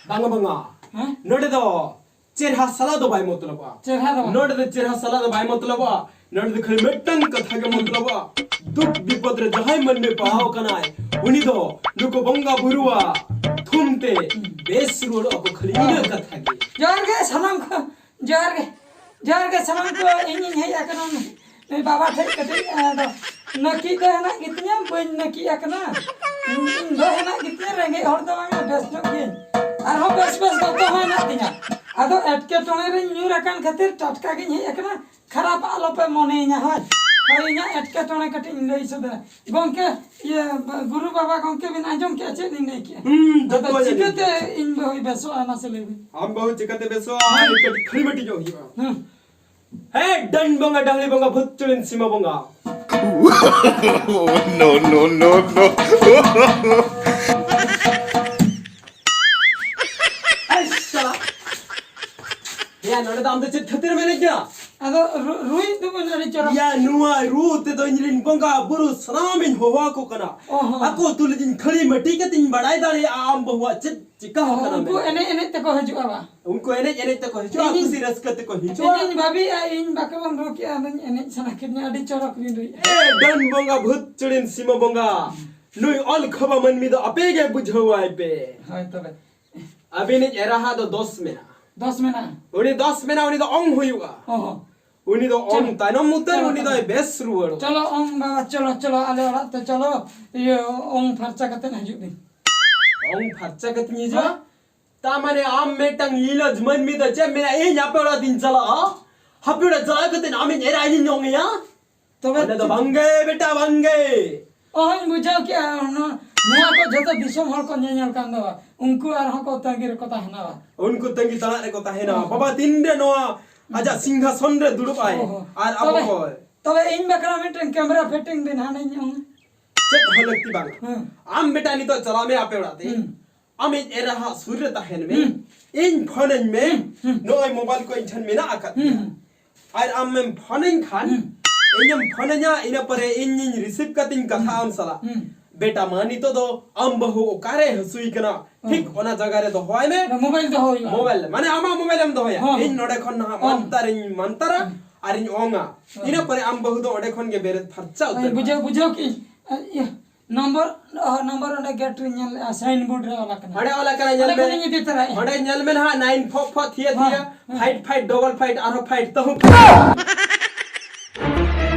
ᱵᱟᱝᱟ, ᱵᱟᱝᱟ᱾ ᱦᱮᱸ? ᱱᱚᱰᱮ ᱫᱚ ᱪᱮᱨᱦᱟ ᱥᱟᱞᱟ ᱫᱚ ᱵᱟᱭ ᱢᱚᱛᱞᱚᱵᱚᱜᱼᱟ᱾ ᱪᱮᱨᱦᱟ ᱫᱚ ᱵᱟᱝ᱾ ᱱᱚᱰᱮ ᱫᱚ ᱪᱮᱨᱦᱟ ᱥᱟᱞᱟ ᱫᱚ ᱵᱟᱭ ᱢᱚᱛᱞᱚᱵᱚᱜᱼᱟ᱾ ᱱᱚᱰᱮ ᱫᱚ ᱠᱷᱟᱹᱞᱤ ᱢᱤᱫᱴᱟᱝ ᱠᱟᱛᱷᱟ ᱜᱮ ᱢᱚᱛᱞᱚᱵᱚᱜᱼᱟ᱾ ᱫᱩᱠ ᱵᱤᱯᱚᱫ ᱨᱮ ᱡᱟᱦᱟᱸᱭ ᱢᱟᱹᱱᱢᱤ ᱯᱟᱲᱟᱣ ᱠᱟᱱᱟᱭ, ᱩᱱᱤ ᱫᱚ ᱱᱩᱠᱩ ᱵᱚᱸᱜᱟ ᱵᱩᱨᱩᱣᱟᱜ ᱛᱷᱩᱢ ᱛᱮ ᱵᱮᱥ ᱨᱩᱣᱟᱹᱲᱚᱜᱼᱟ ᱠᱚ, ᱠᱷᱟᱹᱞᱤ ᱤᱱᱟᱹ ᱠᱟᱛᱷᱟ ᱜᱮ᱾ ᱡᱚᱦᱟᱨ ᱜᱮ ᱥᱟᱱᱟᱢ ᱠᱚ, ᱡᱚᱦᱟᱨ ᱜᱮ, ᱡᱚᱦᱟᱨ ᱜᱮ ᱥᱟᱱᱟᱢ ᱠᱚ᱾ ᱤᱧᱤᱧ ᱦᱮᱡ ᱟᱠᱟᱱᱟ ᱱᱩᱭ ᱵᱟᱵᱟ ᱴᱷᱮᱡ ᱠᱟᱹᱴᱤᱡ, ᱟᱫᱚ ᱱᱟᱹᱠᱤᱡ ᱫᱚ ᱦᱮᱱᱟᱜ ᱜᱮᱛᱤᱧᱟ, ᱵᱟᱹᱧ ᱱᱟᱹᱠᱤᱡ ᱟᱠᱟᱱᱟ᱾ ᱤᱧ ᱫᱚ ᱦᱮᱱᱟᱜ ᱜᱮᱛᱤᱧᱟ, ᱨᱮᱸᱜᱮᱡ ᱦᱚᱲ ᱫᱚ ᱵᱟᱝᱟ, ᱵᱮᱥ ᱧᱚᱜ ᱜᱤᱭᱟᱹᱧ᱾ ᱟᱨᱦᱚᱸ ᱵᱮᱥ ᱵᱮᱥ ᱫᱚᱛᱚ ᱦᱚᱸ ᱦᱮᱱᱟᱜ ᱛᱤᱧᱟ᱾ ᱟᱫᱚ ᱮᱴᱠᱮᱴᱚᱬᱮ ᱨᱤᱧ ᱧᱩᱨ ᱟᱠᱟᱱ ᱠᱷᱟᱹᱛᱤᱨ ᱴᱟᱴᱠᱟ ᱜᱤᱧ ᱦᱮᱡ ᱟᱠᱟᱱᱟ᱾ ᱠᱷᱟᱨᱟᱯ ᱟᱞᱚᱯᱮ ᱢᱚᱱᱮᱭᱤᱧᱟ, ᱦᱳᱭ᱾ ᱦᱳᱭ, ᱤᱧᱟᱹᱜ ᱮᱴᱠᱮᱴᱚᱬᱮ ᱠᱟᱹᱴᱤᱡ ᱤᱧ ᱞᱟᱹᱭ ᱥᱚᱫᱚᱨᱟ᱾ ᱜᱚᱢᱠᱮ, ᱤᱭᱟᱹ, ᱜᱩᱨᱩ ᱵᱟᱵᱟ, ᱜᱚᱢᱠᱮ ᱵᱤᱱ ᱟᱸᱡᱚᱢ ᱠᱮᱜᱼᱟ ᱪᱮᱫ ᱞᱤᱧ ᱞᱟᱹᱭ ᱠᱮᱜᱼᱟ? ᱦᱩᱸ, ᱟᱫᱚ ᱡᱚᱛᱚ ᱟᱸᱡᱚᱢ ᱪᱤᱠᱟᱹᱛᱮ ᱠᱮᱜᱼᱟ᱾ ᱤᱧ ᱵᱟᱹᱦᱩᱭ ᱵᱮᱥᱚᱜᱼᱟ, ᱢᱟᱥᱮ ᱞᱟᱹᱭ ᱵᱤᱱ? ᱟᱢ ᱵᱟᱹᱦᱩ ᱪᱤᱠᱟᱹᱛᱮ ᱵᱮᱥᱚᱜᱼᱟ? ᱦᱩᱸ᱾ ᱠᱟᱹᱴᱤᱡ ᱠᱷᱟᱹᱞᱤ ᱢᱟᱹᱴᱤ ᱧᱚᱜ ᱦᱩᱭᱩᱜᱼᱟ᱾ ᱦᱩᱸ᱾ ᱦᱮ, ᱰᱟᱹᱱ ᱵᱚᱸᱜᱟ, ᱰᱟᱹᱦᱞᱤ ᱵᱚᱸᱜᱟ, ᱵᱷᱩᱛ ᱪᱩᱲᱤᱱ ᱥᱤᱢᱟᱹ ᱵᱚᱸᱜᱟ᱾ No, no, no, no. ᱮᱭ ᱥᱟᱞᱟ᱾ ᱮᱭᱟ, ᱱᱚᱰᱮ ᱫᱚ ᱟᱢ ᱫᱚ ᱪᱮᱫ ᱠᱷᱟᱹᱛᱤᱨ ᱮᱢ ᱮᱱᱮᱡ ᱠᱟᱱᱟ? ᱟᱫᱚ ᱨᱩ-, ᱨᱩᱭᱤᱡ ᱫᱚᱵᱚᱱ ᱟᱹᱰᱤ ᱪᱚᱨᱚᱠ᱾ ᱭᱟ, ᱱᱚᱣᱟ ᱨᱩ ᱛᱮᱫᱚ ᱤᱧ ᱨᱮᱱ ᱵᱚᱸᱜᱟ ᱵᱩᱨᱩ ᱥᱟᱱᱟᱢᱤᱧ ᱦᱚᱦᱚ ᱟᱠᱚ ᱠᱟᱱᱟ᱾ ᱚ ᱦᱚᱸ᱾ ᱟᱠᱚ ᱛᱩᱞᱩᱡ ᱤᱧ ᱠᱷᱟᱹᱞᱤ ᱢᱟᱹᱴᱤ ᱠᱟᱛᱮᱧ ᱵᱟᱲᱟᱭ ᱫᱟᱲᱮᱭᱟᱜᱼᱟ ᱟᱢ ᱵᱟᱹᱦᱩᱣᱟᱜ ᱪᱮᱫ ᱪᱤᱠᱟ ᱟᱠᱟᱱᱟ ᱩᱱᱠᱩ ᱢᱮᱱᱛᱮ᱾ ᱮᱱᱮᱡ ᱮᱱᱮᱡ ᱛᱮᱠᱚ ᱦᱤᱡᱩᱜᱼᱟ ᱵᱟ? ᱩᱱᱠᱩ ᱮᱱᱮᱡ ᱮᱱᱮᱡ ᱛᱮᱠᱚ ᱦᱤᱡᱩᱜᱼᱟ, ᱤᱧᱤᱧ ᱠᱩᱥᱤ ᱨᱟᱹᱥᱠᱟᱹ ᱛᱮᱠᱚ ᱦᱤᱡᱩᱜᱼᱟ᱾ ᱤᱧᱤᱧ ᱵᱷᱟᱹᱵᱤᱭᱮᱫᱼᱟ, ᱤᱧ ᱵᱟᱠᱨᱟᱢ ᱨᱩ ᱠᱮᱜᱼᱟ, ᱟᱫᱚᱧ ᱮᱱᱮᱡ ᱥᱟᱱᱟ ᱠᱤᱫᱤᱧᱟ, ᱟᱹᱰᱤ ᱪᱚᱨᱚᱠ ᱵᱤᱱ ᱨᱩᱭᱮᱫᱼᱟ᱾ ᱮ ᱰᱟᱹᱱ ᱵᱚᱸᱜᱟ, ᱵᱷᱩᱛ ᱪᱩᱲᱤᱱ ᱥᱤᱢᱟᱹ ᱵᱚᱸᱜᱟ, ᱱᱩᱭ ᱚᱞ ᱠᱷᱚᱵᱟ ᱢᱟᱹᱱᱢᱤ ᱫᱚ ᱟᱯᱮ ᱜᱮ ᱵᱩᱡᱷᱟᱹᱣᱟᱭ ᱯᱮ᱾ ᱦᱳᱭ ᱛᱚᱵᱮ᱾ ᱟᱹᱵᱤᱱᱤᱡ ᱮᱨᱟᱦᱟᱜ ᱫᱚ ᱫᱚᱥ ᱢᱮᱱᱟᱜᱼᱟ᱾ ᱫᱚᱥ ᱢᱮᱱᱟᱜᱼᱟ? ᱩᱱᱤ ᱫᱚᱥ ᱢᱮᱱᱟᱜᱼᱟ, ᱩᱱᱤ ᱫᱚ ᱚᱝ ᱦᱩᱭᱩᱜᱼᱟ᱾ ᱚ ᱦᱚᱸ᱾ ᱩᱱᱤ ᱫᱚ ᱪᱚᱞᱚ᱾ ᱚᱝ ᱛᱟᱭᱱᱚᱢ ᱩᱛᱟᱹᱨ, ᱪᱚᱞᱚ ᱩᱱᱤ ᱛᱚᱵᱮ᱾ ᱫᱚᱭ ᱵᱮᱥ ᱨᱩᱣᱟᱹᱲᱚᱜᱼᱟ᱾ ᱪᱚᱞᱚ ᱚᱝ ᱵᱟᱵᱟ, ᱪᱚᱞᱚ, ᱪᱚᱞᱚ, ᱟᱞᱮ ᱚᱲᱟᱜ ᱛᱮ ᱪᱚᱞᱚ, ᱤᱭᱟᱹ, ᱚᱝ ᱯᱷᱟᱨᱪᱟ ᱠᱟᱛᱮ ᱦᱤᱡᱩᱜ ᱵᱤᱱ᱾ ᱚᱝ ᱯᱷᱟᱨᱪᱟ ᱠᱟᱛᱮᱧ ᱦᱤᱡᱩᱜᱼᱟ? ᱦᱮᱸ? ᱛᱟ ᱢᱟᱱᱮ ᱟᱢ ᱢᱤᱫᱴᱟᱝ ᱞᱤᱞᱟᱡᱽ ᱢᱟᱹᱱᱢᱤ ᱫᱚ ᱪᱮᱫ ᱢᱮᱱᱟ, ᱤᱧ ᱟᱯᱮ ᱚᱲᱟᱜ ᱛᱤᱧ ᱪᱟᱞᱟᱜᱼᱟ? ᱟᱯᱮ ᱚᱲᱟᱜ ᱪᱟᱞᱟᱣ ᱠᱟᱛᱮ ᱟᱢᱤᱧ ᱮᱨᱟ ᱤᱧᱤᱧ ᱚᱝ ᱮᱭᱟ? ᱛᱚᱵᱮ ᱚᱸᱰᱮ ᱫᱚ ᱪᱮᱫ? ᱵᱟᱝᱜᱮ ᱵᱮᱴᱟ, ᱵᱟᱝᱜᱮ᱾ ᱚᱦᱚᱧ ᱵᱩᱡᱷᱟᱹᱣ ᱠᱮᱜᱼᱟ, ᱱᱚᱣᱟ, ᱱᱚᱣᱟ ᱠᱚ ᱡᱚᱛᱚ ᱫᱤᱥᱚᱢ ᱦᱚᱲ ᱠᱚ ᱧᱮᱧᱮᱞ ᱠᱟᱱ ᱫᱚ, ᱩᱱᱠᱩ ᱟᱨᱦᱚᱸ ᱠᱚ ᱛᱟᱺᱜᱤ ᱨᱮᱠᱚ ᱛᱟᱦᱮᱱᱟ᱾ ᱩᱱᱠᱩ ᱛᱟᱺᱜᱤ ᱛᱟᱲᱟᱜ ᱨᱮᱠᱚ ᱛᱟᱦᱮᱱᱟ᱾ ᱦᱚᱸ᱾ ᱵᱟᱵᱟ ᱛᱤᱱᱨᱮ ᱱᱚᱣᱟ ᱟᱡᱟᱜ ᱥᱤᱝᱦᱟᱥᱚᱱ ᱨᱮ ᱫᱩᱲᱩᱵ ᱟᱭ ᱚᱦᱚ᱾ ᱟᱨ ᱟᱵᱚ ᱛᱚᱵᱮ, ᱠᱚ ᱛᱚᱵᱮ ᱤᱧ ᱵᱟᱠᱷᱨᱟ ᱢᱤᱫᱴᱮᱱ camera fitting ᱵᱤᱱ ᱦᱟᱸᱰᱮᱧ ᱚᱝ᱾ ᱪᱮᱫ ᱦᱚᱸ ᱞᱟᱹᱠᱛᱤ ᱵᱟᱝ᱾ ᱦᱮᱸ᱾ ᱟᱢ ᱵᱮᱴᱟ ᱱᱤᱛᱚᱜ ᱪᱟᱞᱟᱜ ᱢᱮ ᱟᱯᱮ ᱚᱲᱟᱜ ᱛᱮ᱾ ᱦᱩᱸ᱾ ᱟᱢᱤᱡ ᱮᱨᱟ ᱦᱟᱸᱜ ᱥᱩᱨ ᱨᱮ ᱛᱟᱦᱮᱱ ᱢᱮ᱾ ᱦᱩᱸ᱾ ᱤᱧ ᱯᱷᱳᱱᱟᱹᱧ ᱢᱮ᱾ ᱦᱩᱸ᱾ ᱱᱚᱜᱼᱚᱭ ᱢᱳᱵᱟᱭᱤᱞ ᱠᱚ ᱤᱧ ᱴᱷᱮᱱ ᱢᱮᱱᱟᱜ ᱟᱠᱟᱫ ᱦᱩᱸ, ᱛᱤᱧᱟ᱾ ᱦᱩᱸ᱾ ᱟᱨ ᱟᱢᱮᱢ ᱯᱷᱳᱱᱟᱹᱧ ᱠᱷᱟᱱ, ᱦᱩᱸ᱾ ᱤᱧᱮᱢ ᱯᱷᱳᱱᱟᱹᱧᱟ, ᱤᱱᱟᱹ ᱯᱚᱨᱮ ᱤᱧᱤᱧ ᱨᱤᱥᱤᱵᱷ ᱠᱟᱛᱮᱧ ᱠᱟᱛᱷᱟ ᱦᱩᱸ᱾ ᱟᱢ ᱥᱟᱞᱟᱜ᱾ ᱦᱩᱸ᱾ ᱵᱮᱴᱟ ᱢᱟ, ᱱᱤᱛᱚᱜ ᱫᱚ ᱟᱢ ᱵᱟᱹᱦᱩ ᱚᱠᱟᱨᱮ ᱦᱟᱹᱥᱩᱭ ᱠᱟᱱᱟ, ᱦᱩᱸ᱾ ᱴᱷᱤᱠ ᱚᱱᱟ ᱡᱟᱭᱜᱟ ᱨᱮ ᱫᱚᱦᱚᱭ ᱢᱮ᱾ ᱚᱱᱟ ᱢᱳᱵᱟᱭᱤᱞ ᱫᱚᱦᱚ ᱦᱩᱭᱩᱜᱼᱟ᱾ ᱢᱳᱵᱟᱭᱤᱞ, ᱢᱟᱱᱮ ᱟᱢᱟᱜ ᱢᱳᱵᱟᱭᱤᱞ ᱮᱢ ᱫᱚᱦᱚᱭᱟ᱾ ᱦᱚᱸ᱾ ᱤᱧ ᱱᱚᱰᱮ ᱠᱷᱚᱱ ᱱᱟᱦᱟᱜ ᱦᱚᱸ᱾ ᱢᱟᱱᱛᱟᱨᱤᱧ ᱢᱟᱱᱛᱟᱨᱟ ᱦᱚᱸ᱾ ᱟᱨᱤᱧ ᱚᱝᱟ᱾ ᱦᱚᱸ᱾ ᱤᱱᱟᱹ ᱯᱚᱨᱮ ᱟᱢ ᱵᱟᱹᱦᱩ ᱫᱚ ᱚᱸᱰᱮ ᱠᱷᱚᱱ ᱜᱮ ᱵᱮᱨᱮᱫ ᱯᱷᱟᱨᱪᱟ ᱩᱛᱟᱹᱨ ᱵᱩᱡᱷᱟᱹᱣ, ᱠᱟᱜᱼᱟ᱾ ᱵᱩᱡᱷᱟᱹᱣ ᱠᱤ? ᱤᱭᱟᱹ, ᱱᱚᱢᱵᱚᱨ, ᱚ, ᱱᱚᱢᱵᱚᱨ ᱚᱸᱰᱮ ᱜᱮᱴ ᱨᱮᱧ ᱧᱮᱞ ᱞᱮᱜᱼᱟ, ᱥᱟᱭᱤᱱ ᱵᱳᱨᱰ ᱨᱮ ᱚᱞ ᱟᱠᱟᱱᱟ᱾ ᱚᱸᱰᱮ ᱚᱞ ᱟᱠᱟᱱᱟ, ᱧᱮᱞ ᱚᱸᱰᱮ ᱢᱮ᱾ ᱠᱷᱚᱱᱤᱧ ᱤᱫᱤ ᱛᱚᱨᱟᱭᱟ᱾ ᱚᱸᱰᱮ ᱧᱮᱞ ᱢᱮ ᱱᱟᱦᱟᱜ, ᱱᱟᱭᱤᱱ ᱯᱷᱳᱨ ᱯᱷᱳᱨ ᱛᱷᱤᱭᱟᱹ ᱦᱚᱸ, ᱛᱷᱤᱭᱟᱹ, ᱦᱚᱸ᱾ ᱯᱷᱟᱭᱤᱵᱷ ᱯᱷᱟᱭᱤᱵᱷ ᱰᱚᱵᱚᱞ ᱯᱷᱟᱭᱤᱵᱷ, ᱟᱨᱦᱚᱸ ᱯᱷᱟᱭᱤᱵᱷ, ᱛᱟᱹᱦᱩ ᱯᱷᱟᱭᱤᱵᱷ᱾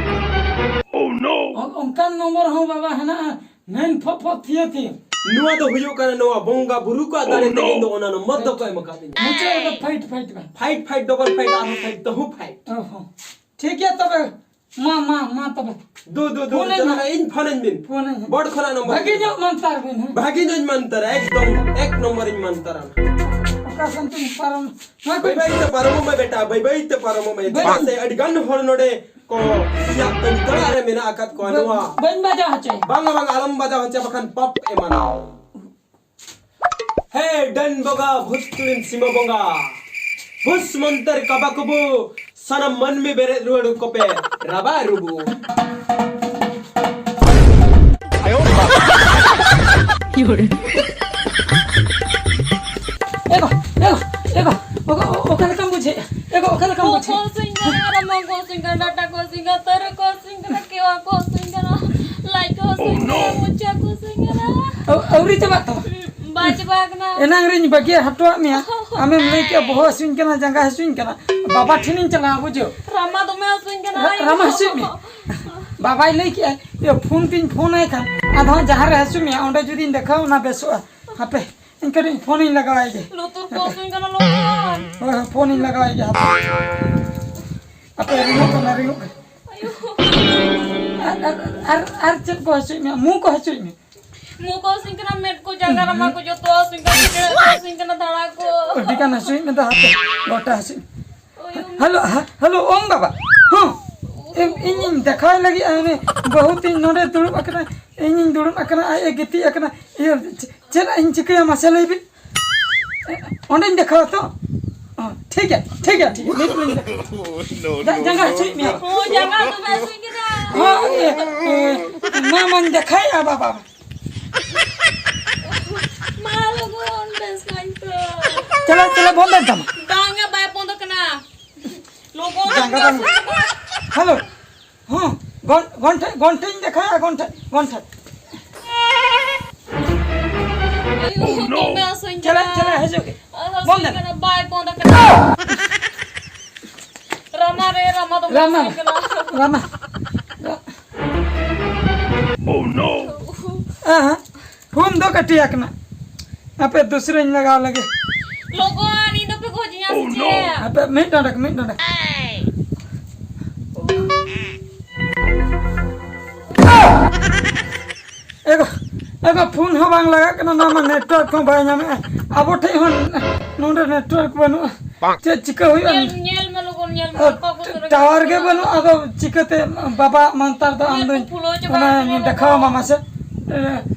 ᱚ-, ᱚᱱᱠᱟᱱ ᱱᱚᱢᱵᱚᱨ ᱦᱚᱸ ᱵᱟᱵᱟ ᱦᱮᱱᱟᱜᱼᱟ, ᱱᱟᱭᱤᱱ ᱯᱷᱳᱨ ᱯᱷᱳᱨ ᱛᱷᱤᱭᱟᱹ ᱛᱷᱤᱭᱟᱹ᱾ ᱱᱚᱣᱟ ᱫᱚ ᱦᱩᱭᱩᱜ ᱠᱟᱱᱟ, ᱱᱚᱣᱟ ᱵᱚᱸᱜᱟ ᱵᱩᱨᱩ ᱠᱚᱣᱟᱜ ᱫᱟᱲᱮ ᱛᱮᱜᱮ ᱤᱧ ᱫᱚ ᱚᱱᱟ ᱱᱚᱢᱵᱚᱨ ᱫᱚᱠᱚ ᱮᱢ ᱟᱠᱟᱫᱤᱧᱟ᱾ ᱢᱩᱪᱟᱹᱫ ᱨᱮᱫᱚ ᱯᱷᱟᱭᱤᱴ, ᱯᱷᱟᱭᱤᱴ ᱵᱟᱝ᱾ ᱯᱷᱟᱭᱤᱴ, ᱯᱷᱟᱭᱤᱴ, ᱰᱚᱵᱚᱞ ᱯᱷᱟᱭᱤᱴ, ᱟᱨᱦᱚᱸ ᱯᱷᱟᱭᱤᱴ, ᱛᱟᱹᱦᱩ ᱯᱷᱟᱭᱤᱴ᱾ ᱚ ᱦᱚᱸ᱾ ᱴᱷᱤᱠ ᱜᱮᱭᱟ ᱛᱚᱵᱮ᱾ ᱢᱟ, ᱢᱟ, ᱢᱟ ᱛᱚᱵᱮ᱾ ᱫᱩ, ᱫᱩ, ᱫᱩ, ᱯᱷᱳᱱ ᱟᱹᱧ ᱪᱟᱞᱟᱜ ᱢᱮ᱾ ᱢᱮ, ᱤᱧ ᱯᱷᱳᱱ ᱟᱹᱧ ᱵᱤᱱ᱾ ᱯᱷᱳᱱ ᱟᱹᱧ ᱦᱟᱸᱜ᱾ ᱵᱚᱰ ᱠᱷᱚᱱᱟᱜ ᱱᱚᱢᱵᱚᱨ ᱵᱷᱟᱜᱮ ᱤᱧ ᱧᱚᱜ ᱢᱟᱱᱛᱟᱨ ᱵᱤᱱ, ᱦᱮᱸ? ᱵᱷᱟᱜᱮ ᱧᱚᱜ ᱤᱧ ᱢᱟᱱᱛᱟᱨᱟ, ᱮᱠᱫᱚᱢ ᱮᱠ ᱱᱚᱢᱵᱚᱨ ᱤᱧ ᱢᱟᱱᱛᱟᱨᱟ᱾ ᱚᱠᱟ ᱥᱮᱱ ᱛᱮᱧ ᱯᱟᱨᱚᱢ? ᱱᱚᱣᱟ ᱠᱚ ᱵᱟᱹᱭ ᱵᱟᱹᱭ ᱛᱮ ᱯᱟᱨᱚᱢᱚᱜ ᱢᱮ ᱵᱮᱴᱟ, ᱵᱟᱹᱭ ᱵᱟᱹᱭ ᱛᱮ ᱯᱟᱨᱚᱢᱚᱜ ᱢᱮ᱾ ᱵᱟᱹᱭ ᱪᱮᱫᱟᱜ ᱥᱮ ᱟᱹᱰᱤ ᱜᱟᱱ ᱦᱚᱲ ᱱᱚᱰᱮ ᱠᱚ ᱤᱧᱟᱜ ᱛᱟᱹᱲᱤ ᱛᱟᱲᱟ ᱨᱮ ᱢᱮᱱᱟᱜ ᱟᱠᱟᱫ ᱠᱚᱣᱟ᱾ ᱵᱟᱹᱧ, ᱱᱚᱣᱟ ᱵᱟᱹᱧ ᱵᱟᱡᱟᱣ ᱦᱚᱪᱚᱭᱟ᱾ ᱵᱟᱝᱟ, ᱵᱟᱝᱟ, ᱟᱞᱚᱢ ᱵᱟᱡᱟᱣ ᱦᱚᱪᱚᱭᱟ, ᱵᱟᱠᱷᱟᱱ ᱯᱟᱯ ᱮᱢᱟᱱᱟ᱾ ᱦᱮ ᱰᱟᱹᱱ ᱵᱚᱸᱜᱟ, ᱵᱷᱩᱛ ᱴᱩᱲᱤᱱ ᱥᱤᱢᱟᱹ ᱵᱚᱸᱜᱟ, ᱵᱷᱩᱥ ᱢᱚᱱᱛᱚᱨ ᱠᱟᱵᱟ ᱠᱩᱵᱩ, ᱥᱟᱱᱟᱢ ᱢᱟᱹᱱᱢᱤ ᱵᱮᱨᱮᱫ ᱨᱩᱣᱟᱹᱲ ᱠᱚᱯᱮ, ᱨᱟᱵᱟ ᱨᱩᱵᱩ᱾ ᱮ ᱜᱚ, ᱮ ᱜᱚ, ᱮ ᱜᱚ, ᱚᱠᱟ, ᱚᱠᱟ ᱞᱮᱠᱟᱢ ᱵᱩᱡᱷᱟᱹᱣᱮᱫᱼᱟ? ᱮ ᱜᱚ, ᱚᱠᱟ ᱞᱮᱠᱟᱢ ᱵᱩᱡᱷᱟᱹᱣᱮᱫᱼᱟ? ᱠᱚ ᱦᱟᱹᱥᱩᱧ ᱠᱟᱱᱟ, ᱨᱟᱢᱟ ᱠᱚ ᱦᱟᱹᱥᱩᱧ ᱠᱟᱱᱟ, ᱰᱟᱴᱟ ᱠᱚ ᱦᱟᱹᱥᱩᱧ ᱠᱟᱱᱟ, ᱛᱟᱹᱨᱩ ᱠᱚ ᱦᱟᱹᱥᱩᱧ ᱠᱟᱱᱟ, ᱠᱮᱣᱟ ᱠᱚ ᱦᱟᱹᱥᱩᱧ ᱠᱟᱱᱟ, ᱞᱟᱡ ᱠᱚ ᱦᱟᱹᱥᱩᱧ ᱠᱟᱱᱟ, ᱢᱚᱪᱟ ᱠᱚ ᱦᱟᱹᱥᱩᱧ ᱠᱟᱱᱟ᱾ ᱟᱹᱣ-, ᱟᱹᱣᱨᱤ ᱪᱟᱵᱟᱜ ᱛᱟᱢᱟ? ᱦᱩᱸ, ᱵᱟᱭ ᱪᱟᱵᱟ ᱟᱠᱟᱱᱟ᱾ ᱮᱱᱟᱝ ᱨᱤᱧ ᱵᱟᱹᱜᱤ ᱦᱚᱴᱚᱣᱟᱜ ᱢᱮᱭᱟ, ᱟᱢᱮᱢ ᱞᱟᱹᱭ ᱠᱮᱜᱼᱟ ᱵᱚᱦᱚᱜ ᱦᱟᱹᱥᱩᱧ ᱠᱟᱱᱟ, ᱡᱟᱸᱜᱟ ᱦᱟᱹᱥᱩᱧ ᱠᱟᱱᱟ, ᱵᱟᱵᱟ ᱴᱷᱮᱱᱤᱧ ᱪᱟᱞᱟᱜᱼᱟ, ᱵᱩᱡᱷᱟᱹᱣ? ᱨᱟᱢᱟ ᱫᱚᱢᱮ ᱦᱟᱹᱥᱩᱧ ᱠᱟᱱᱟ᱾ ᱨᱟ-, ᱨᱟᱢᱟ ᱦᱟᱹᱥᱩᱭᱮᱫ ᱢᱮᱭᱟ? ᱵᱟᱵᱟᱭ ᱞᱟᱹᱭ ᱠᱮᱜᱼᱟ, ᱤᱭᱟᱹ, ᱯᱷᱳᱱ ᱛᱤᱧ ᱯᱷᱳᱱ ᱟᱭ ᱠᱷᱟᱱ, ᱟᱫᱚ ᱦᱟᱸᱜ ᱡᱟᱦᱟᱸ ᱨᱮ ᱦᱟᱹᱥᱩ ᱢᱮᱭᱟ, ᱚᱸᱰᱮ ᱡᱩᱫᱤᱧ ᱫᱮᱠᱷᱟᱣ, ᱚᱱᱟ ᱵᱮᱥᱚᱜᱼᱟ᱾ ᱦᱟᱯᱮ, ᱤᱧ ᱠᱟᱹᱴᱤᱡ ᱯᱷᱳᱱᱤᱧ ᱞᱟᱜᱟᱣᱟᱭ ᱜᱮ᱾ ᱞᱩᱛᱩᱨ ᱠᱚ ᱦᱟᱹᱥᱩᱧ ᱠᱟᱱᱟ, ᱞᱩᱛᱩᱨ᱾ ᱦᱳᱭ, ᱦᱳᱭ, ᱯᱷᱳᱱᱤᱧ ᱞᱟᱜᱟᱣᱟᱭ ᱜᱮ, ᱦᱟᱯᱮ᱾ ᱦᱟᱯᱮ, ᱨᱤᱝᱚᱜ ᱠᱟᱱᱟ, ᱨᱤᱝᱚᱜ ᱠᱟᱱᱟ᱾ ᱟᱭᱳ᱾ ᱟᱨ, ᱟᱨ, ᱟᱨ, ᱟᱨ ᱪᱮᱫ ᱠᱚ ᱦᱟᱹᱥᱩᱭᱮᱫ ᱢᱮᱭᱟ? ᱢᱩ ᱠᱚ ᱦᱟᱹᱥᱩᱭᱮᱫ ᱢᱮᱭᱟ? ᱢᱩ ᱠᱚ ᱦᱟᱹᱥᱩᱧ ᱠᱟᱱᱟ, ᱢᱮᱫ ᱠᱚ, ᱡᱟᱸᱜᱟ, ᱨᱟᱢᱟ ᱠᱚ, ᱡᱚᱛᱚ ᱦᱟᱹᱥᱩᱧ ᱠᱟᱱᱟ, ᱥᱤᱸᱜᱟᱹᱲ ᱠᱚ ᱦᱟᱹᱥᱩᱧ ᱠᱟᱱᱟ, ᱫᱷᱟᱲᱟ ᱠᱚ᱾ ᱟᱹᱰᱤ ᱜᱟᱱ ᱦᱟᱹᱥᱩᱭᱮᱫ ᱢᱮ ᱫᱚ, ᱦᱟᱯᱮ, ᱜᱚᱴᱟ ᱦᱟᱹᱥᱩᱭᱮᱫ ᱢᱮ᱾ ᱳᱭᱳ᱾ ᱦᱮᱞᱳ, ᱦᱮ-, ᱦᱮᱞᱳ, ᱳᱢ ᱵᱟᱵᱟ᱾ ᱦᱚᱸ᱾ ᱤᱧ, ᱤᱧᱤᱧ ᱫᱮᱠᱷᱟᱣ ᱞᱟᱹᱜᱤᱫ, ᱩᱱᱤ ᱵᱟᱹᱦᱩ ᱛᱤᱧ ᱱᱚᱰᱮ ᱫᱩᱲᱩᱵ ᱟᱠᱟᱱᱟ, ᱤᱧᱤᱧ ᱫᱩᱲᱩᱵ ᱟᱠᱟᱱᱟ, ᱟᱡ ᱮ ᱜᱤᱛᱤᱡ ᱟᱠᱟᱱᱟ᱾ ᱤᱭᱟᱹ, ᱪᱮ-, ᱪᱮᱫ ᱤᱧ ᱪᱤᱠᱟᱹᱭᱟ ᱢᱟᱥᱮ ᱞᱟᱹᱭ ᱵᱤᱱ? ᱚᱸᱰᱮᱧ ᱫᱮᱠᱷᱟᱣᱟ ᱛᱚ? ᱚ, ᱴᱷᱤᱠ ᱜᱮᱭᱟ, ᱴᱷᱤᱠ ᱜᱮᱭᱟ, ᱴᱷᱤᱠ ᱜᱮᱭᱟ, ᱱᱤᱛ ᱞᱤᱧ ᱫᱮᱠᱷᱟᱣᱟ᱾ ᱡᱟ-, ᱡᱟᱸᱜᱟ ᱦᱟᱹᱥᱩᱭᱮᱫ ᱢᱮᱭᱟ? ᱦᱳᱭ, ᱡᱟᱸᱜᱟ ᱫᱚ ᱵᱮᱥ ᱦᱩᱭ ᱠᱟᱱᱟ᱾ ᱦᱳᱭ, ᱮ, ᱮ, ᱢᱟ, ᱢᱟᱧ ᱫᱮᱠᱷᱟᱭᱟ ᱵᱟᱵᱟ᱾ ᱢᱟ ᱞᱚᱜᱚᱱ, ᱵᱮᱥ ᱠᱟᱹᱧ ᱛᱚ᱾ ᱪᱟᱞᱟᱜ, ᱪᱟᱞᱟᱜ ᱵᱚᱱᱫᱚᱭ ᱛᱟᱢᱟ᱾ ᱵᱟᱝᱟ, ᱵᱟᱭ ᱵᱚᱱᱫᱚ ᱠᱟᱱᱟ᱾ ᱞᱚᱜᱚᱱ ᱡᱟᱸᱜᱟ ᱵᱮᱥ ᱵᱟᱝ᱾ ᱦᱩᱭ ᱠᱟᱱᱟ᱾ ᱦᱮᱞᱳ᱾ ᱦᱚᱸ, ᱜᱚᱱ-, ᱜᱚᱱᱴᱷᱮ-, ᱜᱚᱱᱴᱷᱮᱧ ᱫᱮᱠᱷᱟᱭᱟ, ᱜᱚᱱᱴᱷᱮ-, ᱜᱚᱱᱴᱷᱮ᱾ ᱟᱭᱳ, ᱫᱚᱢᱮ ᱦᱟᱹᱥᱩᱧ ᱪᱟᱞᱟᱜ, ᱠᱟᱱᱟ᱾ ᱪᱟᱞᱟᱜ, ᱦᱤᱡᱩᱜ ᱜᱮ᱾ ᱦᱟᱹᱥᱩᱧ ᱵᱚᱱᱫᱚ᱾ ᱠᱟᱱᱟ, ᱵᱟᱭ ᱵᱚᱱᱫ ᱠᱟᱱᱟ᱾ ᱨᱟᱢᱟ ᱨᱮ, ᱨᱟᱢᱟ ᱫᱚᱢᱮ ᱨᱟᱢᱟ, ᱦᱟᱹᱥᱩᱧ ᱠᱟᱱᱟ᱾ ᱨᱟᱢᱟ᱾ ᱟᱦᱟ᱾ ᱯᱷᱳᱱ ᱫᱚ ᱠᱟᱹᱴᱤ ᱟᱠᱟᱱᱟ᱾ ᱟᱯᱮ ᱫᱩᱥᱨᱟᱹᱧ ᱞᱟᱜᱟᱣ ᱞᱮᱜᱮ᱾ ᱞᱚᱜᱚᱱ, ᱤᱧ ᱫᱚᱯᱮ ᱜᱚᱡᱤᱧᱟ ᱥᱮ ᱪᱮᱫ? ᱟᱯᱮ ᱢᱤᱫ ᱰᱚᱸᱰᱮᱠ, ᱢᱤᱫ ᱰᱚᱸᱰᱮᱠ᱾ ᱮᱜᱳ, ᱮᱜᱳ, ᱯᱷᱳᱱ ᱦᱚᱸ ᱵᱟᱝ ᱞᱟᱜᱟᱜ ᱠᱟᱱᱟ, ᱱᱚᱣᱟ ᱢᱟ ᱱᱮᱴᱣᱟᱨᱠ ᱦᱚᱸ ᱵᱟᱭ ᱧᱟᱢᱮᱜᱼᱟ᱾ ᱟᱵᱚ ᱴᱷᱮᱡ ᱦᱚᱸ ᱱᱚᱰᱮ ᱱᱮᱴᱣᱟᱨᱠ ᱵᱟᱹᱱᱩᱜᱼᱟ᱾ ᱪᱮᱫ ᱪᱤᱠᱟᱹ ᱦᱩᱭᱩᱜᱼᱟ? ᱧᱮᱞ, ᱧᱮᱞ ᱢᱮ ᱞᱚᱜᱚᱱ, ᱧᱮᱞ ᱢᱮ, ᱚᱠᱟ ᱠᱚ ᱥᱮᱫ ᱨᱮ ᱴᱟᱣᱟᱨ ᱜᱮ ᱵᱟᱹᱱᱩᱜᱼᱟ, ᱟᱫᱚ ᱪᱤᱠᱟᱹᱛᱮ ᱵᱟᱵᱟ ᱢᱟᱱᱛᱟᱨ ᱫᱚ ᱟᱢ ᱧᱮᱞ ᱫᱚᱧ ᱠᱚ ᱯᱷᱩᱞᱟᱹᱣ ᱪᱟᱵᱟ ᱚᱱᱟᱧ ᱟᱠᱟᱱᱟ ᱫᱮᱠᱷᱟᱣ ᱟᱢᱟ ᱞᱚᱜᱚᱱ᱾ ᱢᱟᱥᱮ? ᱮ,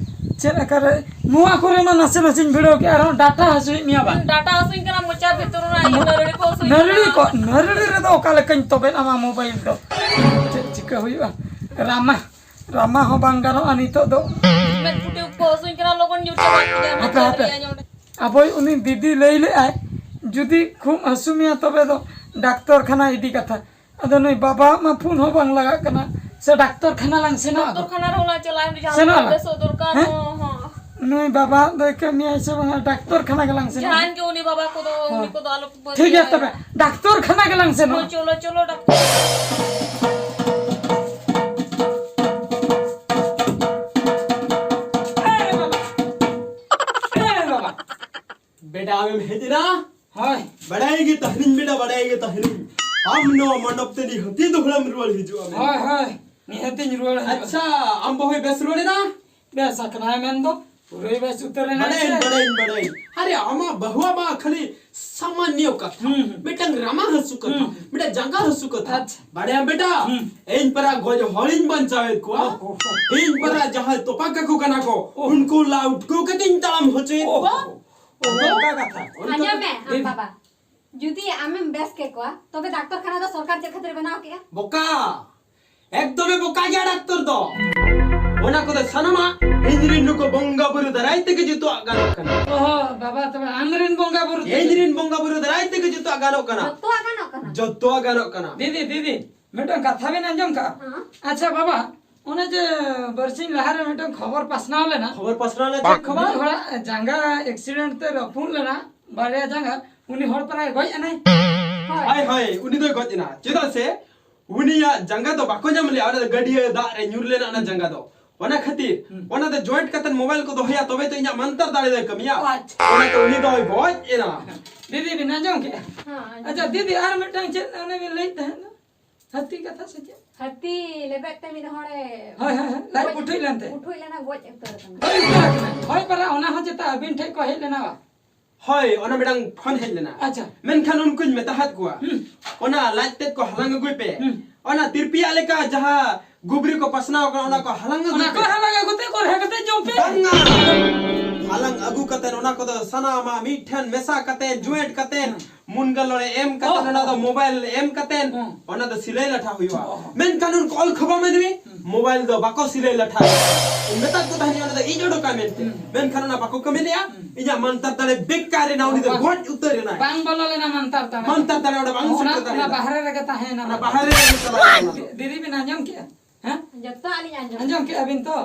ᱪᱮᱫ ᱞᱮᱠᱟᱨᱮ ᱱᱚᱣᱟ ᱠᱚᱨᱮ ᱢᱟ ᱱᱟᱥᱮ ᱱᱟᱥᱮᱧ ᱵᱷᱤᱲᱟᱹᱣ ᱠᱮᱜᱼᱟ, ᱟᱨᱦᱚᱸ ᱰᱟᱴᱟ ᱦᱟᱹᱥᱩᱭᱮᱫ ᱢᱮᱭᱟ ᱵᱟᱝ? ᱰᱟᱴᱟ ᱦᱟᱹᱥᱩᱧ ᱠᱟᱱᱟ, ᱢᱚᱪᱟ ᱵᱷᱤᱛᱨᱤ ᱨᱮ ᱤᱭᱟᱹ ᱱᱟᱹᱨᱲᱤ ᱠᱚ ᱦᱟᱹᱥᱩᱧ ᱱᱟᱹᱨᱲᱤ ᱠᱟᱱᱟ᱾ ᱠᱚ, ᱱᱟᱹᱨᱲᱤ ᱨᱮᱫᱚ ᱚᱠᱟ ᱞᱮᱠᱟᱧ ᱛᱚᱵᱮᱫ ᱟᱢᱟ ᱢᱳᱵᱟᱭᱤᱞ ᱫᱚ? ᱪᱮᱫ ᱪᱤᱠᱟᱹ ᱦᱩᱭᱩᱜᱼᱟ? ᱨᱟᱢᱟ, ᱨᱟᱢᱟ ᱦᱚᱸ ᱵᱟᱝ ᱜᱟᱱᱚᱜᱼᱟ ᱱᱤᱛᱚᱜ ᱫᱚ᱾ ᱢᱮᱫ ᱯᱷᱩᱴᱟᱹ ᱠᱚ ᱦᱟᱹᱥᱩᱧ ᱠᱟᱱᱟ, ᱞᱚᱜᱚᱱ ᱧᱩᱨ ᱪᱟᱵᱟᱜ ᱜᱮᱭᱟ, ᱦᱟᱯᱮ, ᱦᱟᱯᱮ᱾ ᱟᱵᱚᱭ ᱩᱱᱤ ᱫᱤᱫᱤ ᱞᱟᱹᱭ ᱞᱮᱫᱼᱟᱭ, ᱡᱩᱫᱤ ᱠᱷᱩᱵ ᱦᱟᱹᱥᱩ ᱢᱮᱭᱟ ᱛᱚᱵᱮ ᱫᱚ ᱰᱟᱠᱛᱚᱨ ᱠᱷᱟᱱᱟ ᱤᱫᱤ ᱠᱟᱛᱷᱟ᱾ ᱟᱫᱚ ᱱᱩᱭ ᱵᱟᱵᱟᱣᱟᱜ ᱢᱟ ᱯᱷᱳᱱ ᱦᱚᱸ ᱵᱟᱝ ᱞᱟᱜᱟᱜ ᱠᱟᱱᱟ, ᱥᱮ ᱰᱟᱠᱛᱚᱨ ᱠᱷᱟᱱᱟ ᱞᱟᱝ ᱥᱮᱱᱚᱜᱼᱟ? ᱰᱟᱠᱛᱚᱨ ᱠᱷᱟᱱᱟ ᱨᱮᱦᱚᱸ ᱞᱟᱝ ᱪᱟᱞᱟᱜᱼᱟ, ᱡᱟᱦᱟᱸ ᱥᱮᱱᱚᱜ ᱞᱮᱠᱟ ᱟᱞᱟᱝ᱾ ᱵᱮᱥᱚᱜ ᱫᱚᱨᱠᱟᱨ, ᱦᱮᱸ? ᱦᱚᱸ, ᱦᱚᱸ᱾ ᱱᱩᱭ ᱵᱟᱵᱟ ᱫᱚᱭ ᱠᱟᱹᱢᱤᱭᱟᱭ ᱥᱮ ᱵᱟᱝᱟ? ᱰᱟᱠᱛᱚᱨ ᱠᱷᱟᱱᱟ ᱜᱮᱞᱟᱝ ᱥᱮᱱᱚᱜᱼᱟ᱾ ᱡᱟᱦᱟᱸᱭ ᱜᱮ ᱩᱱᱤ ᱵᱟᱵᱟ ᱠᱚᱫᱚ, ᱦᱚᱸ᱾ ᱩᱱᱤ ᱠᱚᱫᱚ ᱟᱞᱚ ᱯᱮ ᱴᱷᱤᱠ ᱜᱮᱭᱟ ᱯᱟᱹᱛᱭᱟᱹᱣ᱾ ᱛᱚᱵᱮ, ᱰᱟᱠᱛᱚᱨ ᱠᱷᱟᱱᱟ ᱜᱮᱞᱟᱝ ᱥᱮᱱᱚᱜᱼᱟ᱾ ᱦᱚᱸ, ᱪᱚᱞᱚ, ᱪᱚᱞᱚ, ᱰᱟᱠᱛᱚᱨ᱾ ᱮ ᱵᱟᱵᱟ, ᱮ ᱵᱟᱵᱟ᱾ ᱵᱮᱴᱟ, ᱟᱢᱮᱢ ᱦᱮᱡ ᱮᱱᱟ? ᱦᱳᱭ᱾ ᱵᱟᱲᱟᱭ ᱜᱮ ᱛᱟᱦᱮᱱᱤᱧ ᱵᱮᱴᱟ, ᱵᱟᱲᱟᱭ ᱜᱮ ᱛᱟᱦᱮᱱᱤᱧ᱾ ᱟᱢ ᱱᱚᱣᱟ ᱢᱚᱱᱰᱚᱯ ᱛᱮ ᱱᱤᱦᱟᱹᱛᱤ ᱫᱚᱦᱲᱟᱢ ᱨᱩᱣᱟᱹᱲ ᱦᱤᱡᱩᱜᱼᱟ ᱢᱮᱱᱛᱮ᱾ ᱦᱳᱭ, ᱦᱳᱭ᱾ ᱱᱤᱦᱟᱹᱛᱤᱧ ᱨᱩᱣᱟᱹᱲ ᱦᱤᱡᱩᱜᱼᱟ᱾ ᱟᱪᱪᱷᱟ, ᱟᱢ ᱵᱟᱹᱦᱩᱭ ᱵᱮᱥ ᱨᱩᱣᱟᱹᱲ ᱮᱱᱟ? ᱵᱮᱥ ᱟᱠᱟᱱᱟᱭ ᱢᱮᱱᱫᱚ᱾ ᱯᱩᱨᱟᱹᱭ ᱵᱟᱭ ᱥᱩᱛᱟᱹᱨ ᱮᱱᱟ ᱵᱟᱰᱟᱭᱟᱹᱧ, ᱥᱮ? ᱵᱟᱰᱟᱭᱟᱹᱧ, ᱵᱟᱰᱟᱭᱟᱹᱧ᱾ ᱟᱨᱮ, ᱟᱢᱟᱜ ᱵᱟᱹᱦᱩᱣᱟᱜ ᱢᱟ ᱠᱷᱟᱹᱞᱤ ᱥᱟᱢᱟᱱᱱᱚ ᱠᱟᱛᱷᱟ᱾ ᱦᱩᱸ, ᱦᱩᱸ᱾ ᱢᱤᱫᱴᱟᱝ ᱨᱟᱢᱟ ᱦᱟᱹᱥᱩ ᱠᱟᱛᱷᱟ, ᱦᱩᱸ᱾ ᱢᱤᱫᱴᱟᱝ ᱡᱟᱸᱜᱟ ᱦᱟᱹᱥᱩ ᱠᱟᱛᱷᱟ᱾ ᱟᱪᱪᱷᱟ᱾ ᱵᱟᱰᱟᱭᱟᱢ ᱵᱮᱴᱟ, ᱦᱩᱸ᱾ ᱤᱧ ᱯᱟᱨᱟ ᱜᱚᱡ ᱦᱚᱲᱤᱧ ᱵᱟᱧᱪᱟᱣᱮᱫ ᱠᱚᱣᱟ᱾ ᱚ, ᱚ, ᱚ᱾ ᱤᱧ ᱯᱟᱨᱟ ᱡᱟᱦᱟᱸᱭ ᱛᱚᱯᱟ ᱠᱟᱠᱚ ᱠᱟᱱᱟ ᱠᱚ, ᱚ᱾ ᱩᱱᱠᱩ ᱞᱟ ᱩᱴᱠᱟᱹᱣ ᱠᱟᱛᱮᱧ ᱛᱟᱲᱟᱢ ᱦᱚᱪᱚᱭᱮᱫ ᱚ, ᱠᱚᱣᱟ᱾ ᱚ, ᱚ, ᱚᱱᱠᱟ ᱠᱟᱛᱷᱟ᱾ ᱚᱱᱠᱟ ᱟᱸᱡᱚᱢ ᱢᱮ, ᱠᱟᱛᱷᱟ᱾ ᱟᱢ ᱵᱟᱵᱟ᱾ ᱡᱩᱫᱤ ᱟᱢᱮᱢ ᱵᱮᱥ ᱠᱮᱠᱚᱣᱟ, ᱛᱚᱵᱮ ᱰᱟᱠᱛᱚᱨ ᱠᱷᱟᱱᱟ ᱫᱚ ᱥᱚᱨᱠᱟᱨ ᱪᱮᱫ ᱠᱷᱟᱹᱛᱤᱨ ᱵᱮᱱᱟᱣ ᱠᱮᱜᱼᱟ? ᱵᱚᱠᱟ! ᱮᱠᱫᱚᱢᱮ ᱵᱚᱠᱟ ᱜᱮᱭᱟ ᱰᱟᱠᱛᱚᱨ ᱫᱚ᱾ ᱚᱱᱟ ᱠᱚᱫᱚ ᱥᱟᱱᱟᱢᱟᱜ ᱤᱧ ᱨᱮᱱ ᱱᱩᱠᱩ ᱵᱚᱸᱜᱟ ᱵᱩᱨᱩ ᱫᱟᱨᱟᱭ ᱛᱮᱜᱮ ᱡᱚᱛᱚᱣᱟᱜ ᱜᱟᱱᱚᱜ ᱠᱟᱱᱟ᱾ ᱚᱦᱚ, ᱵᱟᱵᱟ, ᱛᱚᱵᱮ ᱟᱢ ᱨᱮᱱ ᱵᱚᱸᱜᱟ ᱵᱩᱨᱩ ᱛᱮᱜᱮ? ᱤᱧ ᱨᱮᱱ ᱵᱚᱸᱜᱟ ᱵᱩᱨᱩ ᱫᱟᱨᱟᱭ ᱛᱮᱜᱮ ᱡᱚᱛᱚᱣᱟᱜ ᱜᱟᱱᱚᱜ ᱠᱟᱱᱟ᱾ ᱡᱚᱛᱚᱣᱟᱜ ᱜᱟᱱᱚᱜ ᱠᱟᱱᱟ? ᱡᱚᱛᱚᱣᱟᱜ ᱜᱟᱱᱚᱜ ᱠᱟᱱᱟ᱾ ᱫᱤᱫᱤ, ᱫᱤᱫᱤ, ᱢᱤᱫᱴᱟᱝ ᱠᱟᱛᱷᱟ ᱵᱮᱱ ᱟᱸᱡᱚᱢ ᱠᱟᱜᱼᱟ? ᱦᱮᱸ᱾ ᱟᱪᱪᱷᱟ ᱵᱟᱵᱟ, ᱚᱱᱮ ᱡᱮ ᱵᱟᱨᱥᱤᱧ ᱞᱟᱦᱟᱨᱮ ᱢᱤᱫᱴᱟᱝ ᱠᱷᱚᱵᱚᱨ ᱯᱟᱥᱱᱟᱣ ᱞᱮᱱᱟ, ᱠᱷᱚᱵᱚᱨ ᱯᱟᱥᱱᱟᱣ ᱞᱮᱱᱟ, ᱪᱮᱫ ᱠᱷᱚᱵᱚᱨ? ᱢᱤᱫ ᱦᱚᱲᱟᱜ ᱡᱟᱸᱜᱟ accident ᱛᱮ ᱨᱟᱹᱯᱩᱫ ᱞᱮᱱᱟ, ᱵᱟᱨᱭᱟ ᱡᱟᱸᱜᱟ, ᱩᱱᱤ ᱦᱚᱲ ᱯᱟᱨᱟᱭ ᱜᱚᱡ ᱮᱱᱟᱭ᱾ ᱦᱳᱭ᱾ ᱦᱳᱭ, ᱦᱳᱭ, ᱩᱱᱤ ᱫᱚᱭ ᱜᱚᱡ ᱮᱱᱟ᱾ ᱪᱮᱫᱟᱜ ᱥᱮ ᱩᱱᱤᱭᱟᱜ ᱡᱟᱸᱜᱟ ᱫᱚ ᱵᱟᱠᱚ ᱧᱟᱢ ᱞᱮᱭᱟ, ᱚᱱᱟ ᱫᱚ ᱜᱟᱹᱰᱭᱟᱹ ᱫᱟᱜ ᱨᱮ ᱧᱩᱨ ᱞᱮᱱᱟ ᱚᱱᱟ ᱡᱟᱸᱜᱟ ᱫᱚ᱾ ᱚᱱᱟ ᱠᱷᱟᱹᱛᱤᱨ ᱦᱩᱸ᱾ ᱚᱱᱟ ᱫᱚ joint ᱠᱟᱛᱮ mobile ᱠᱚ ᱫᱚᱦᱚᱭᱟ, ᱛᱚᱵᱮ ᱛᱚ ᱤᱧᱟᱜ ᱢᱟᱱᱛᱟᱨ ᱫᱟᱲᱮ ᱫᱚᱭ ᱠᱟᱹᱢᱤᱭᱟ᱾ ᱚ, ᱟᱪᱪᱷᱟ᱾ ᱚᱱᱟᱛᱮ ᱩᱱᱤ ᱫᱚᱭ ᱜᱚᱡ ᱮᱱᱟ᱾ ᱫᱤᱫᱤ ᱵᱤᱱ ᱟᱸᱡᱚᱢ ᱠᱮᱜᱼᱟ? ᱦᱮᱸ, ᱟᱸᱡᱚᱢ᱾ ᱟᱪᱪᱷᱟ ᱫᱤᱫᱤ, ᱟᱨ ᱢᱤᱫᱴᱟᱝ ᱪᱮᱫ ᱚᱱᱮ ᱵᱤᱱ ᱞᱟᱹᱭᱮᱫ ᱛᱟᱦᱮᱸᱫ ᱫᱚ? ᱦᱟᱹᱛᱤ ᱠᱟᱛᱷᱟ ᱥᱮ ᱪᱮᱫ? ᱦᱟᱹᱛᱤ ᱞᱮᱵᱮᱫ ᱛᱮ ᱢᱤᱫ ᱦᱚᱲᱮ ᱦᱳᱭ, ᱦᱳᱭ, ᱦᱳᱭ, ᱞᱟᱡ ᱜᱚᱡ ᱯᱩᱴᱷᱩᱡ ᱞᱮᱱᱛᱮ᱾ ᱯᱩᱴᱷᱩᱡ ᱞᱮᱱᱟ, ᱜᱚᱡ ᱩᱛᱟᱹᱨ ᱟᱠᱟᱱᱟ᱾ ᱦᱳᱭ, ᱩᱛᱟᱹᱨ ᱟᱠᱟᱱᱟ᱾ ᱦᱳᱭ, ᱯᱟᱨᱟ ᱚᱱᱟ ᱦᱚᱸ ᱪᱮᱛᱟ ᱟᱹᱵᱤᱱ ᱴᱷᱮᱡ ᱠᱚ ᱦᱮᱡ ᱞᱮᱱᱟ ᱵᱟ? ᱦᱳᱭ, ᱚᱱᱟ ᱢᱤᱫᱴᱟᱝ ᱯᱷᱳᱱ ᱦᱮᱡ ᱞᱮᱱᱟ᱾ ᱟᱪᱪᱷᱟ᱾ ᱢᱮᱱᱠᱷᱟᱱ ᱩᱱᱠᱩᱧ ᱢᱮᱛᱟ ᱦᱟᱫ ᱠᱚᱣᱟ, ᱦᱩᱸ᱾ ᱚᱱᱟ ᱞᱟᱡ ᱛᱮᱫ ᱠᱚ ᱦᱟᱞᱟᱝ ᱟᱹᱜᱩᱭ ᱯᱮ᱾ ᱦᱩᱸ᱾ ᱚᱱᱟ ᱛᱤᱨᱯᱤᱭᱟᱜ ᱞᱮᱠᱟ ᱡᱟᱦᱟᱸ ᱜᱩᱵᱽᱨᱤ ᱠᱚ ᱯᱟᱥᱱᱟᱣ ᱠᱟᱱᱟ, ᱚᱱᱟ ᱠᱚ ᱦᱟᱞᱟᱝ ᱟᱹᱜᱩᱭ ᱚᱱᱟ ᱠᱚ ᱯᱮ᱾ ᱦᱟᱞᱟᱝ ᱟᱹᱜᱩ ᱛᱮ ᱠᱚᱨᱦᱟ ᱠᱟᱛᱮ ᱡᱚᱢ ᱯᱮ᱾ ᱵᱟᱝᱟ᱾ ᱦᱟᱞᱟᱝ ᱟᱹᱜᱩ ᱠᱟᱛᱮ ᱚᱱᱟ ᱠᱚᱫᱚ ᱥᱟᱱᱟᱢᱟᱜ ᱢᱤᱫ ᱴᱷᱮᱱ ᱢᱮᱥᱟ ᱠᱟᱛᱮ, ᱡᱩᱭᱮᱴ ᱠᱟᱛᱮ, ᱦᱩᱸ᱾ ᱢᱩᱱᱜᱟᱹ ᱞᱚᱲᱮ ᱮᱢ ᱠᱟᱛᱮ, ᱚ, ᱚᱱᱟ ᱫᱚ ᱚ᱾ mobile ᱮᱢ ᱠᱟᱛᱮ, ᱦᱩᱸ᱾ ᱚᱱᱟ ᱫᱚ ᱥᱤᱞᱟᱹᱭ ᱞᱟᱴᱷᱟ ᱦᱩᱭᱩᱜᱼᱟ᱾ ᱚ᱾ ᱢᱮᱱᱠᱷᱟᱱ ᱩᱱᱠᱩ ᱚᱞ ᱠᱷᱚᱵᱟ ᱢᱟᱹᱱᱢᱤ ᱦᱩᱸ᱾ mobile ᱫᱚ ᱵᱟᱠᱚ ᱥᱤᱞᱟᱹᱭ ᱞᱟᱴᱷᱟ᱾ ᱢᱮᱛᱟ ᱠᱚ ᱛᱟᱦᱮᱸᱫ, ᱚᱱᱟ ᱫᱚ ᱤᱧ ᱚᱰᱚᱠᱟ ᱢᱮᱱᱛᱮ᱾ ᱦᱩᱸ᱾ ᱢᱮᱱᱠᱷᱟᱱ ᱚᱱᱟ ᱵᱟᱠᱚ ᱠᱟᱹᱢᱤ ᱞᱮᱜᱼᱟ᱾ ᱦᱩᱸ᱾ ᱤᱧᱟᱜ ᱢᱟᱱᱛᱟᱨ ᱫᱟᱲᱮ ᱵᱮᱠᱟᱨ ᱮᱱᱟ, ᱩᱱᱤ ᱫᱚ ᱵᱟᱝ, ᱜᱚᱡ ᱩᱛᱟᱹᱨ ᱮᱱᱟᱭ᱾ ᱵᱟᱝ ᱵᱚᱞᱚ ᱞᱮᱱᱟ ᱢᱟᱱᱛᱟᱨ ᱫᱟᱲᱮ᱾ ᱢᱟᱱᱛᱟᱨ ᱫᱟᱲᱮ ᱚᱸᱰᱮ ᱵᱟᱝ ᱚᱱᱟ, ᱥᱮᱴᱮᱨ ᱚᱱᱟ ᱫᱟᱲᱮᱭᱟᱜᱼᱟ᱾ ᱵᱟᱦᱨᱮ ᱨᱮᱜᱮ ᱛᱟᱦᱮᱸᱭᱮᱱᱟ᱾ ᱚᱱᱟ ᱵᱟᱦᱨᱮ ᱨᱮᱜᱮ ᱪᱟᱞᱟᱣ ᱮᱱᱟ ᱚᱱᱟ ᱫᱚ᱾ ᱫᱤ-, ᱫᱤᱫᱤ ᱵᱤᱱ ᱟᱸᱡᱚᱢ ᱠᱮᱜᱼᱟ? ᱦᱮᱸ? ᱡᱚᱛᱚᱣᱟᱜ ᱞᱤᱧ ᱟᱸᱡᱚᱢ ᱟᱸᱡᱚᱢ ᱠᱮᱜᱼᱟ᱾ ᱠᱮᱜᱼᱟ ᱵᱤᱱ ᱛᱚ?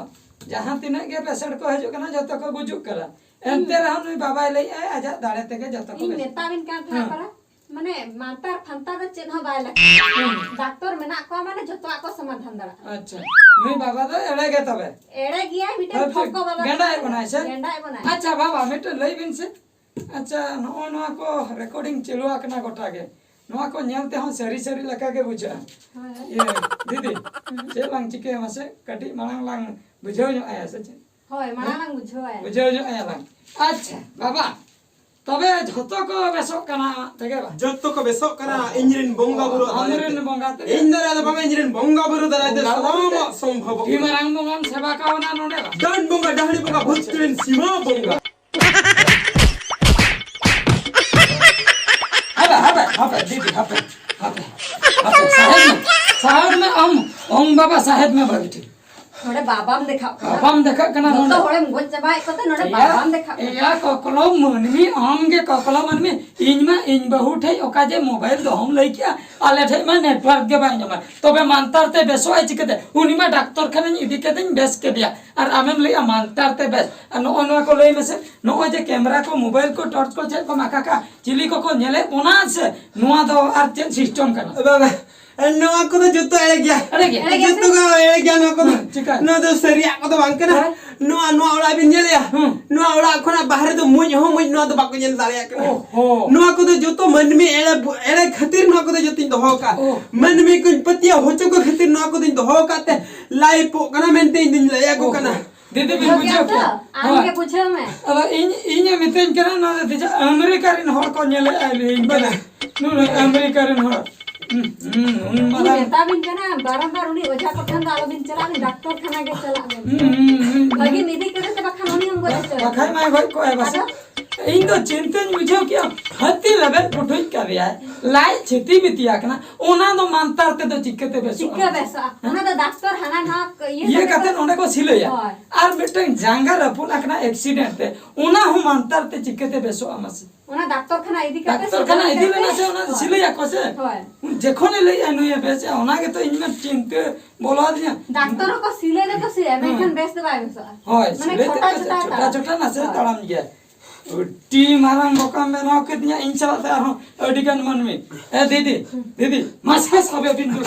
ᱡᱟᱦᱟᱸ ᱛᱤᱱᱟᱹᱜ ᱜᱮ patient ᱠᱚ ᱦᱤᱡᱩᱜ ᱠᱟᱱᱟ, ᱡᱚᱛᱚ ᱠᱚ ᱜᱩᱡᱩᱜ ᱠᱟᱱᱟ᱾ ᱮᱱᱛᱮ ᱦᱩᱸ᱾ ᱨᱮᱦᱚᱸ ᱱᱩᱭ ᱵᱟᱵᱟᱭ ᱞᱟᱹᱭᱮᱜᱼᱟᱭ, ᱟᱡᱟᱜ ᱫᱟᱲᱮ ᱛᱮᱜᱮ ᱡᱚᱛᱚ ᱠᱚ ᱤᱧ ᱵᱮᱥᱚᱜ ᱢᱮᱛᱟ ᱠᱟᱱᱟ᱾ ᱵᱤᱱ ᱠᱟᱱ ᱛᱟᱦᱮᱸᱱᱟ ᱦᱮᱸ᱾ ᱯᱟᱨᱟ, ᱢᱟᱱᱮ ᱢᱟᱱᱛᱟᱨ ᱯᱷᱟᱱᱛᱟᱨ ᱫᱚ ᱪᱮᱫ ᱦᱚᱸ ᱵᱟᱭ ᱞᱟᱹᱠᱛᱤ᱾ ᱦᱩᱸ᱾ ᱰᱟᱠᱛᱚᱨ ᱢᱮᱱᱟᱜ ᱠᱚᱣᱟ ᱢᱟᱱᱮ ᱡᱚᱛᱚᱣᱟᱜ ᱠᱚ ᱥᱚᱢᱟᱫᱷᱟᱱ ᱫᱟᱲᱮᱭᱟᱜᱼᱟ᱾ ᱟᱪᱪᱷᱟ, ᱱᱩᱭ ᱵᱟᱵᱟ ᱫᱚ ᱮᱲᱮ ᱜᱮ ᱛᱚᱵᱮ᱾ ᱮᱲᱮ ᱜᱮᱭᱟᱭ, ᱢᱤᱫᱴᱮᱱ ᱦᱳᱭ, ᱴᱷᱚᱠ ᱠᱚ ᱵᱟᱵᱟ ᱜᱮᱸᱰᱟᱭᱮᱫ ᱠᱟᱱᱟᱭ᱾ ᱵᱚᱱᱟᱭ ᱥᱮ? ᱜᱮᱸᱰᱟᱭᱮᱫ ᱵᱚᱱᱟᱭ᱾ ᱟᱪᱪᱷᱟ ᱵᱟᱵᱟ, ᱢᱤᱫᱴᱮᱱ ᱞᱟᱹᱭ ᱵᱤᱱ ᱥᱮ, ᱟᱪᱪᱷᱟ, ᱱᱚᱜᱼᱚᱭ ᱱᱚᱣᱟ ᱠᱚ recording ᱪᱟᱹᱞᱩ ᱟᱠᱟᱱᱟ ᱜᱚᱴᱟ ᱜᱮ, ᱱᱚᱣᱟ ᱠᱚ ᱧᱮᱞ ᱛᱮᱦᱚᱸ ᱥᱟᱹᱨᱤ ᱥᱟᱹᱨᱤ ᱞᱮᱠᱟ ᱜᱮ ᱵᱩᱡᱷᱟᱹᱜᱼᱟ᱾ ᱦᱳᱭ᱾ ᱤᱭᱟᱹ, ᱫᱤᱫᱤ, ᱦᱩᱸ᱾ ᱪᱮᱫ ᱞᱟᱝ ᱪᱤᱠᱟᱹᱭᱟ ᱢᱟᱥᱮ? ᱠᱟᱹᱴᱤᱡ ᱢᱟᱲᱟᱝ ᱞᱟᱝ ᱵᱩᱡᱷᱟᱹᱣ ᱧᱚᱜ ᱟᱭᱟ ᱥᱮ ᱪᱮᱫ? ᱦᱳᱭ, ᱢᱟᱲᱟᱝ ᱞᱟᱝ ᱵᱩᱡᱷᱟᱹᱣᱟ᱾ ᱵᱩᱡᱷᱟᱹᱣ ᱧᱚᱜ ᱟᱭᱟ ᱞᱟᱝ᱾ ᱟᱪᱪᱷᱟ, ᱵᱟᱵᱟ, ᱛᱚᱵᱮ ᱡᱷᱚᱛᱚ ᱠᱚ ᱵᱮᱥᱚᱜ ᱠᱟᱱᱟ ᱛᱮᱜᱮ ᱵᱟ? ᱡᱚᱛᱚ ᱠᱚ ᱵᱮᱥᱚᱜ ᱠᱟᱱᱟ, ᱤᱧ ᱨᱮᱱ ᱵᱚᱸᱜᱟ ᱵᱩᱨᱩ ᱫᱟᱨᱟᱭ ᱛᱮ᱾ ᱟᱢᱨᱮᱱ ᱵᱚᱸᱜᱟ ᱛᱮᱜᱮ? ᱤᱧ ᱫᱟᱨᱟᱭ ᱫᱚ ᱵᱟᱝ, ᱤᱧ ᱨᱮᱱ ᱵᱚᱸᱜᱟ ᱵᱩᱨᱩ ᱫᱟᱨᱟᱭ ᱛᱮ ᱵᱚᱸᱜᱟ ᱵᱩᱨᱩ ᱥᱟᱱᱟᱢᱟᱜ ᱛᱮ? ᱥᱚᱢᱵᱷᱚᱵᱚᱜ ᱟᱹᱰᱤ ᱠᱟᱱᱟ᱾ ᱢᱟᱨᱟᱝ ᱵᱚᱸᱜᱟᱢ ᱥᱮᱵᱟ ᱠᱟᱣᱱᱟ ᱱᱚᱰᱮ ᱵᱟ? ᱰᱟᱹᱱ ᱵᱚᱸᱜᱟ, ᱰᱟᱹᱦᱲᱤ ᱵᱚᱸᱜᱟ, ᱵᱷᱩᱛ ᱨᱮᱱ ᱥᱤᱢᱟᱹ ᱵᱚᱸᱜᱟ᱾ ᱦᱟᱯᱮ, ᱦᱟᱯᱮ, ᱦᱟᱯᱮ, ᱫᱤᱫᱤ, ᱦᱟᱯᱮ, ᱦᱟᱯᱮ, ᱦᱟᱯᱮ, ᱥᱟᱦᱮᱫ ᱢᱮ, ᱥᱟᱦᱮᱫ ᱢᱮ, ᱟᱢ, ᱚᱝ ᱵᱟᱵᱟ, ᱥᱟᱦᱮᱫ ᱢᱮ ᱵᱷᱟᱹᱜᱤ ᱴᱷᱤᱠ᱾ ᱱᱚᱰᱮ ᱵᱟᱵᱟᱢ ᱫᱮᱠᱷᱟᱜ ᱠᱟᱱᱟ᱾ ᱵᱟᱵᱟᱢ ᱫᱮᱠᱷᱟᱜ ᱠᱟᱱᱟ ᱡᱚᱛᱚ ᱱᱚᱰᱮ᱾ ᱦᱚᱲᱮᱢ ᱜᱚᱡ ᱪᱟᱵᱟᱭᱮᱫ ᱠᱚᱛᱮ ᱱᱚᱰᱮ ᱮᱭᱟ, ᱵᱟᱵᱟᱢ ᱫᱮᱠᱷᱟᱜ ᱠᱟᱱᱟ᱾ ᱮᱭᱟ, ᱠᱚᱠᱞᱚ ᱢᱟᱹᱱᱢᱤ, ᱟᱢ ᱜᱮ ᱠᱚᱠᱞᱚ ᱢᱟᱹᱱᱢᱤ᱾ ᱤᱧ ᱢᱟ ᱤᱧ ᱵᱟᱹᱦᱩ ᱴᱷᱮᱡ ᱚᱠᱟ ᱡᱮ mobile ᱫᱚᱦᱚᱢ ᱞᱟᱹᱭ ᱠᱮᱜᱼᱟ, ᱟᱞᱮ ᱴᱷᱮᱡ ᱢᱟ network ᱜᱮ ᱵᱟᱭ ᱧᱟᱢᱟ᱾ ᱛᱚᱵᱮ ᱢᱟᱱᱛᱟᱨ ᱛᱮ ᱵᱮᱥᱚᱜ ᱟᱭ ᱪᱤᱠᱟᱹᱛᱮ? ᱩᱱᱤ ᱢᱟ ᱰᱟᱠᱛᱚᱨ ᱠᱷᱟᱱᱟᱧ ᱤᱫᱤ ᱠᱮᱫᱮᱧ, ᱵᱮᱥ ᱠᱮᱫᱮᱭᱟ, ᱟᱨ ᱟᱢᱮᱢ ᱞᱟᱹᱭᱮᱜᱼᱟ ᱢᱟᱱᱛᱟᱨ ᱛᱮ ᱵᱮᱥ᱾ ᱟᱨ ᱱᱚᱜᱼᱚ ᱱᱚᱣᱟ ᱠᱚ ᱞᱟᱹᱭ ᱢᱮᱥᱮ, ᱱᱚᱜᱼᱚᱭ ᱡᱮ camera ᱠᱚ, mobile ᱠᱚ, torch ᱠᱚ ᱪᱮᱫ ᱠᱚᱢ ᱟᱠᱟ ᱠᱟᱜᱼᱟ, ᱪᱤᱞᱤ ᱠᱚᱠᱚ ᱧᱮᱞᱮᱫ ᱵᱚᱱᱟ ᱥᱮ? ᱱᱚᱣᱟ ᱫᱚ ᱟᱨ ᱪᱮᱫ system ᱠᱟᱱᱟ? ᱵᱟᱵᱟ, ᱱᱚᱣᱟ ᱠᱚᱫᱚ ᱡᱚᱛᱚ ᱮᱲᱮ ᱜᱮᱭᱟ᱾ ᱮᱲᱮ ᱜᱮᱭᱟ? ᱮᱲᱮ ᱜᱮᱭᱟ ᱡᱚᱛᱚ ᱥᱮ? ᱜᱮ ᱮᱲᱮ ᱜᱮᱭᱟ ᱱᱚᱣᱟ ᱠᱚᱫᱚ᱾ ᱦᱮᱸ, ᱪᱤᱠᱟ? ᱱᱚᱣᱟ ᱫᱚ ᱥᱟᱹᱨᱤᱭᱟᱜ ᱠᱚᱫᱚ ᱵᱟᱝ ᱠᱟᱱᱟ᱾ ᱦᱮᱸ? ᱱᱚᱣᱟ, ᱱᱚᱣᱟ ᱚᱲᱟᱜ ᱵᱤᱱ ᱧᱮᱞᱮᱜᱼᱟ? ᱦᱩᱸ᱾ ᱱᱚᱣᱟ ᱚᱲᱟᱜ ᱠᱷᱚᱱᱟᱜ ᱵᱟᱦᱨᱮ ᱫᱚ ᱢᱩᱡ ᱦᱚᱸ ᱢᱩᱡ ᱱᱚᱣᱟ ᱫᱚ ᱵᱟᱠᱚ ᱧᱮᱞ ᱫᱟᱲᱮᱭᱟᱜ ᱠᱟᱱᱟ᱾ ᱳᱦᱳ᱾ ᱱᱚᱣᱟ ᱠᱚᱫᱚ ᱡᱚᱛᱚ ᱢᱟᱹᱱᱢᱤ ᱮᱲᱮ, ᱮᱲᱮ ᱠᱷᱟᱹᱛᱤᱨ ᱱᱚᱣᱟ ᱠᱚᱫᱚ ᱡᱚᱛᱚᱧ ᱫᱚᱦᱚ ᱟᱠᱟᱫᱼᱟ᱾ ᱳᱦ᱾ ᱢᱟᱹᱱᱢᱤ ᱠᱚᱧ ᱯᱟᱹᱛᱭᱟᱹᱣ ᱦᱚᱪᱚ ᱠᱚ ᱠᱷᱟᱹᱛᱤᱨ ᱱᱚᱣᱟ ᱠᱚᱫᱚᱧ ᱫᱚᱦᱚ ᱟᱠᱟᱫ ᱛᱮ ᱞᱟᱭᱤᱯᱚᱜ ᱠᱟᱱᱟ ᱢᱮᱱᱛᱮ ᱤᱧ ᱫᱩᱧ ᱞᱟᱹᱭ ᱟᱠᱚ ᱠᱟᱱᱟ᱾ ᱫᱤᱫᱤ ᱵᱤᱱ ᱵᱩᱡᱷᱟᱹᱣ ᱵᱩᱡᱷᱟᱹᱣ ᱠᱮᱫᱟ ᱠᱮᱭᱟ? ᱛᱚ? ᱟᱢ ᱦᱳᱭ᱾ ᱜᱮ ᱵᱩᱡᱷᱟᱹᱣ ᱢᱮ᱾ ᱟᱫᱚ ᱤᱧ, ᱤᱧᱮ ᱢᱤᱛᱟᱹᱧ ᱠᱟᱱᱟ, ᱱᱚᱣᱟ ᱫᱚ ᱫᱮᱡᱟ ᱟᱢᱮᱨᱤᱠᱟ ᱨᱮᱱ ᱦᱚᱲ ᱠᱚ ᱧᱮᱞᱮᱫᱼᱟ ᱞᱟᱹᱭᱟᱹᱧ ᱠᱟᱱᱟ᱾ ᱵᱟᱝᱟ᱾ ᱱᱩᱭ ᱟᱢᱮᱨᱤᱠᱟ ᱨᱮᱱ ᱦᱚᱲ᱾ ᱦᱩᱸ, ᱦᱩᱸ, ᱩᱱ ᱤᱧ ᱢᱟᱨᱟᱝ ᱢᱮᱛᱟ ᱵᱤᱱ ᱠᱟᱱᱟ, ᱵᱟᱨᱚᱢᱵᱟᱨ ᱩᱱᱤ ᱚᱡᱷᱟ ᱠᱚ ᱴᱷᱮᱱ ᱫᱚ ᱟᱞᱚᱵᱤᱱ ᱪᱟᱞᱟᱜ, ᱩᱱᱤ ᱰᱟᱠᱛᱚᱨ ᱠᱷᱟᱱᱟ ᱜᱮ ᱪᱟᱞᱟᱜ ᱵᱤᱱ᱾ ᱦᱩᱸ, ᱦᱩᱸ, ᱦᱩᱸ, ᱦᱩᱸ᱾ ᱵᱷᱟᱹᱜᱤ ᱤᱫᱤ ᱠᱟᱛᱮ ᱥᱮ ᱵᱟᱠᱷᱟᱱ ᱩᱱᱤ ᱦᱚᱸᱢ ᱜᱚᱡ ᱦᱚᱪᱚᱭᱟ᱾ ᱵᱟᱠᱷᱟᱡ ᱢᱟᱭ ᱜᱚᱡ ᱠᱚᱜᱼᱟᱭ ᱵᱟᱥᱮ᱾ ᱟᱫᱚ? ᱤᱧ ᱫᱚ ᱪᱤᱱᱛᱟᱹᱧ ᱵᱩᱡᱷᱟᱹᱣ ᱠᱮᱜᱼᱟ, ᱦᱟᱹᱛᱤ ᱞᱮᱵᱮᱫ ᱯᱩᱴᱩᱡ ᱠᱟᱫᱮᱭᱟᱭ, ᱞᱟᱡ ᱪᱷᱤᱛᱤ ᱵᱤᱛᱤ ᱟᱠᱟᱱᱟ, ᱚᱱᱟ ᱫᱚ ᱢᱟᱱᱛᱟᱨ ᱛᱮᱫᱚ ᱪᱤᱠᱟᱹᱛᱮ ᱵᱮᱥᱚᱜᱼᱟ? ᱪᱤᱠᱟᱹ ᱵᱮᱥᱚᱜᱼᱟ? ᱦᱮᱸ? ᱚᱱᱟ ᱫᱚ ᱰᱟᱠᱛᱚᱨ ᱦᱟᱱᱟ ᱱᱟᱣᱟ ᱤᱭᱟᱹ ᱤᱭᱟᱹ ᱠᱟᱛᱮ ᱠᱟᱛᱮ ᱱᱚᱸᱰᱮ ᱠᱚ ᱥᱤᱞᱟᱹᱭᱟ᱾ ᱦᱳᱭ᱾ ᱟᱨ ᱢᱤᱫᱴᱟᱝ ᱡᱟᱸᱜᱟ ᱨᱟᱹᱯᱩᱫ ᱟᱠᱟᱱᱟ accident ᱛᱮ, ᱚᱱᱟ ᱦᱚᱸ ᱢᱟᱱᱛᱟᱨ ᱛᱮ ᱪᱤᱠᱟᱹᱛᱮ ᱵᱮᱥᱚᱜᱼᱟ ᱢᱟᱥᱮ? ᱚᱱᱟ ᱰᱟᱠᱛᱚᱨ ᱠᱷᱟᱱᱟ ᱤᱫᱤ ᱠᱟᱛᱮ ᱰᱟᱠᱛᱚᱨ ᱠᱷᱟᱱᱟ ᱥᱤᱞᱟᱹᱭ ᱤᱫᱤ ᱞᱮᱱᱟ ᱠᱟᱛᱮ? ᱥᱮ ᱚᱱᱟ ᱦᱳᱭ᱾ ᱥᱤᱞᱟᱹᱭᱟᱠᱚ ᱥᱮ? ᱦᱳᱭ᱾ ᱡᱚᱠᱷᱚᱱᱮ ᱞᱟᱹᱭᱮᱜᱼᱟ ᱱᱩᱭᱮ ᱵᱮᱥᱮᱜᱼᱟ, ᱚᱱᱟ ᱜᱮᱛᱚ ᱤᱧ ᱢᱟ ᱪᱤᱱᱛᱟᱹ ᱵᱚᱞᱚ ᱟᱹᱫᱤᱧᱟ᱾ ᱰᱟᱠᱛᱚᱨ ᱦᱚᱸᱠᱚ ᱥᱤᱞᱟᱹᱭ ᱫᱟᱠᱚ ᱥᱤᱞᱟᱹᱭᱟ, ᱦᱩᱸ᱾ ᱢᱮᱱᱠᱷᱟᱱ ᱵᱮᱥ ᱫᱚ ᱵᱟᱭ ᱵᱮᱥᱚᱜᱼᱟ᱾ ᱦᱳᱭ, ᱢᱟᱱᱮ ᱥᱤᱞᱟᱹᱭ ᱪᱷᱳᱴᱟ ᱛᱮᱫᱚ ᱪᱷᱳᱴᱟ ᱪᱷᱳᱴᱟ ᱛᱟᱲᱟᱢ᱾ ᱪᱷᱳᱴᱟ ᱱᱟᱥᱮ ᱦᱳᱭ᱾ ᱛᱟᱲᱟᱢ ᱜᱮᱭᱟ᱾ ᱟᱹᱰᱤ ᱢᱟᱨᱟᱝ ᱵᱚᱠᱟᱢ ᱵᱮᱱᱟᱣ ᱠᱮᱫᱤᱧᱟ ᱤᱧ ᱥᱟᱞᱟᱜ ᱛᱮ ᱟᱨᱦᱚᱸ ᱟᱹᱰᱤ ᱜᱟᱱ ᱢᱟᱹᱱᱢᱤ᱾ ᱮ ᱫᱤᱫᱤ, ᱫᱤᱫᱤ, ᱢᱟᱥᱮ ᱥᱟᱵᱮ ᱵᱤᱱ ᱫᱩ᱾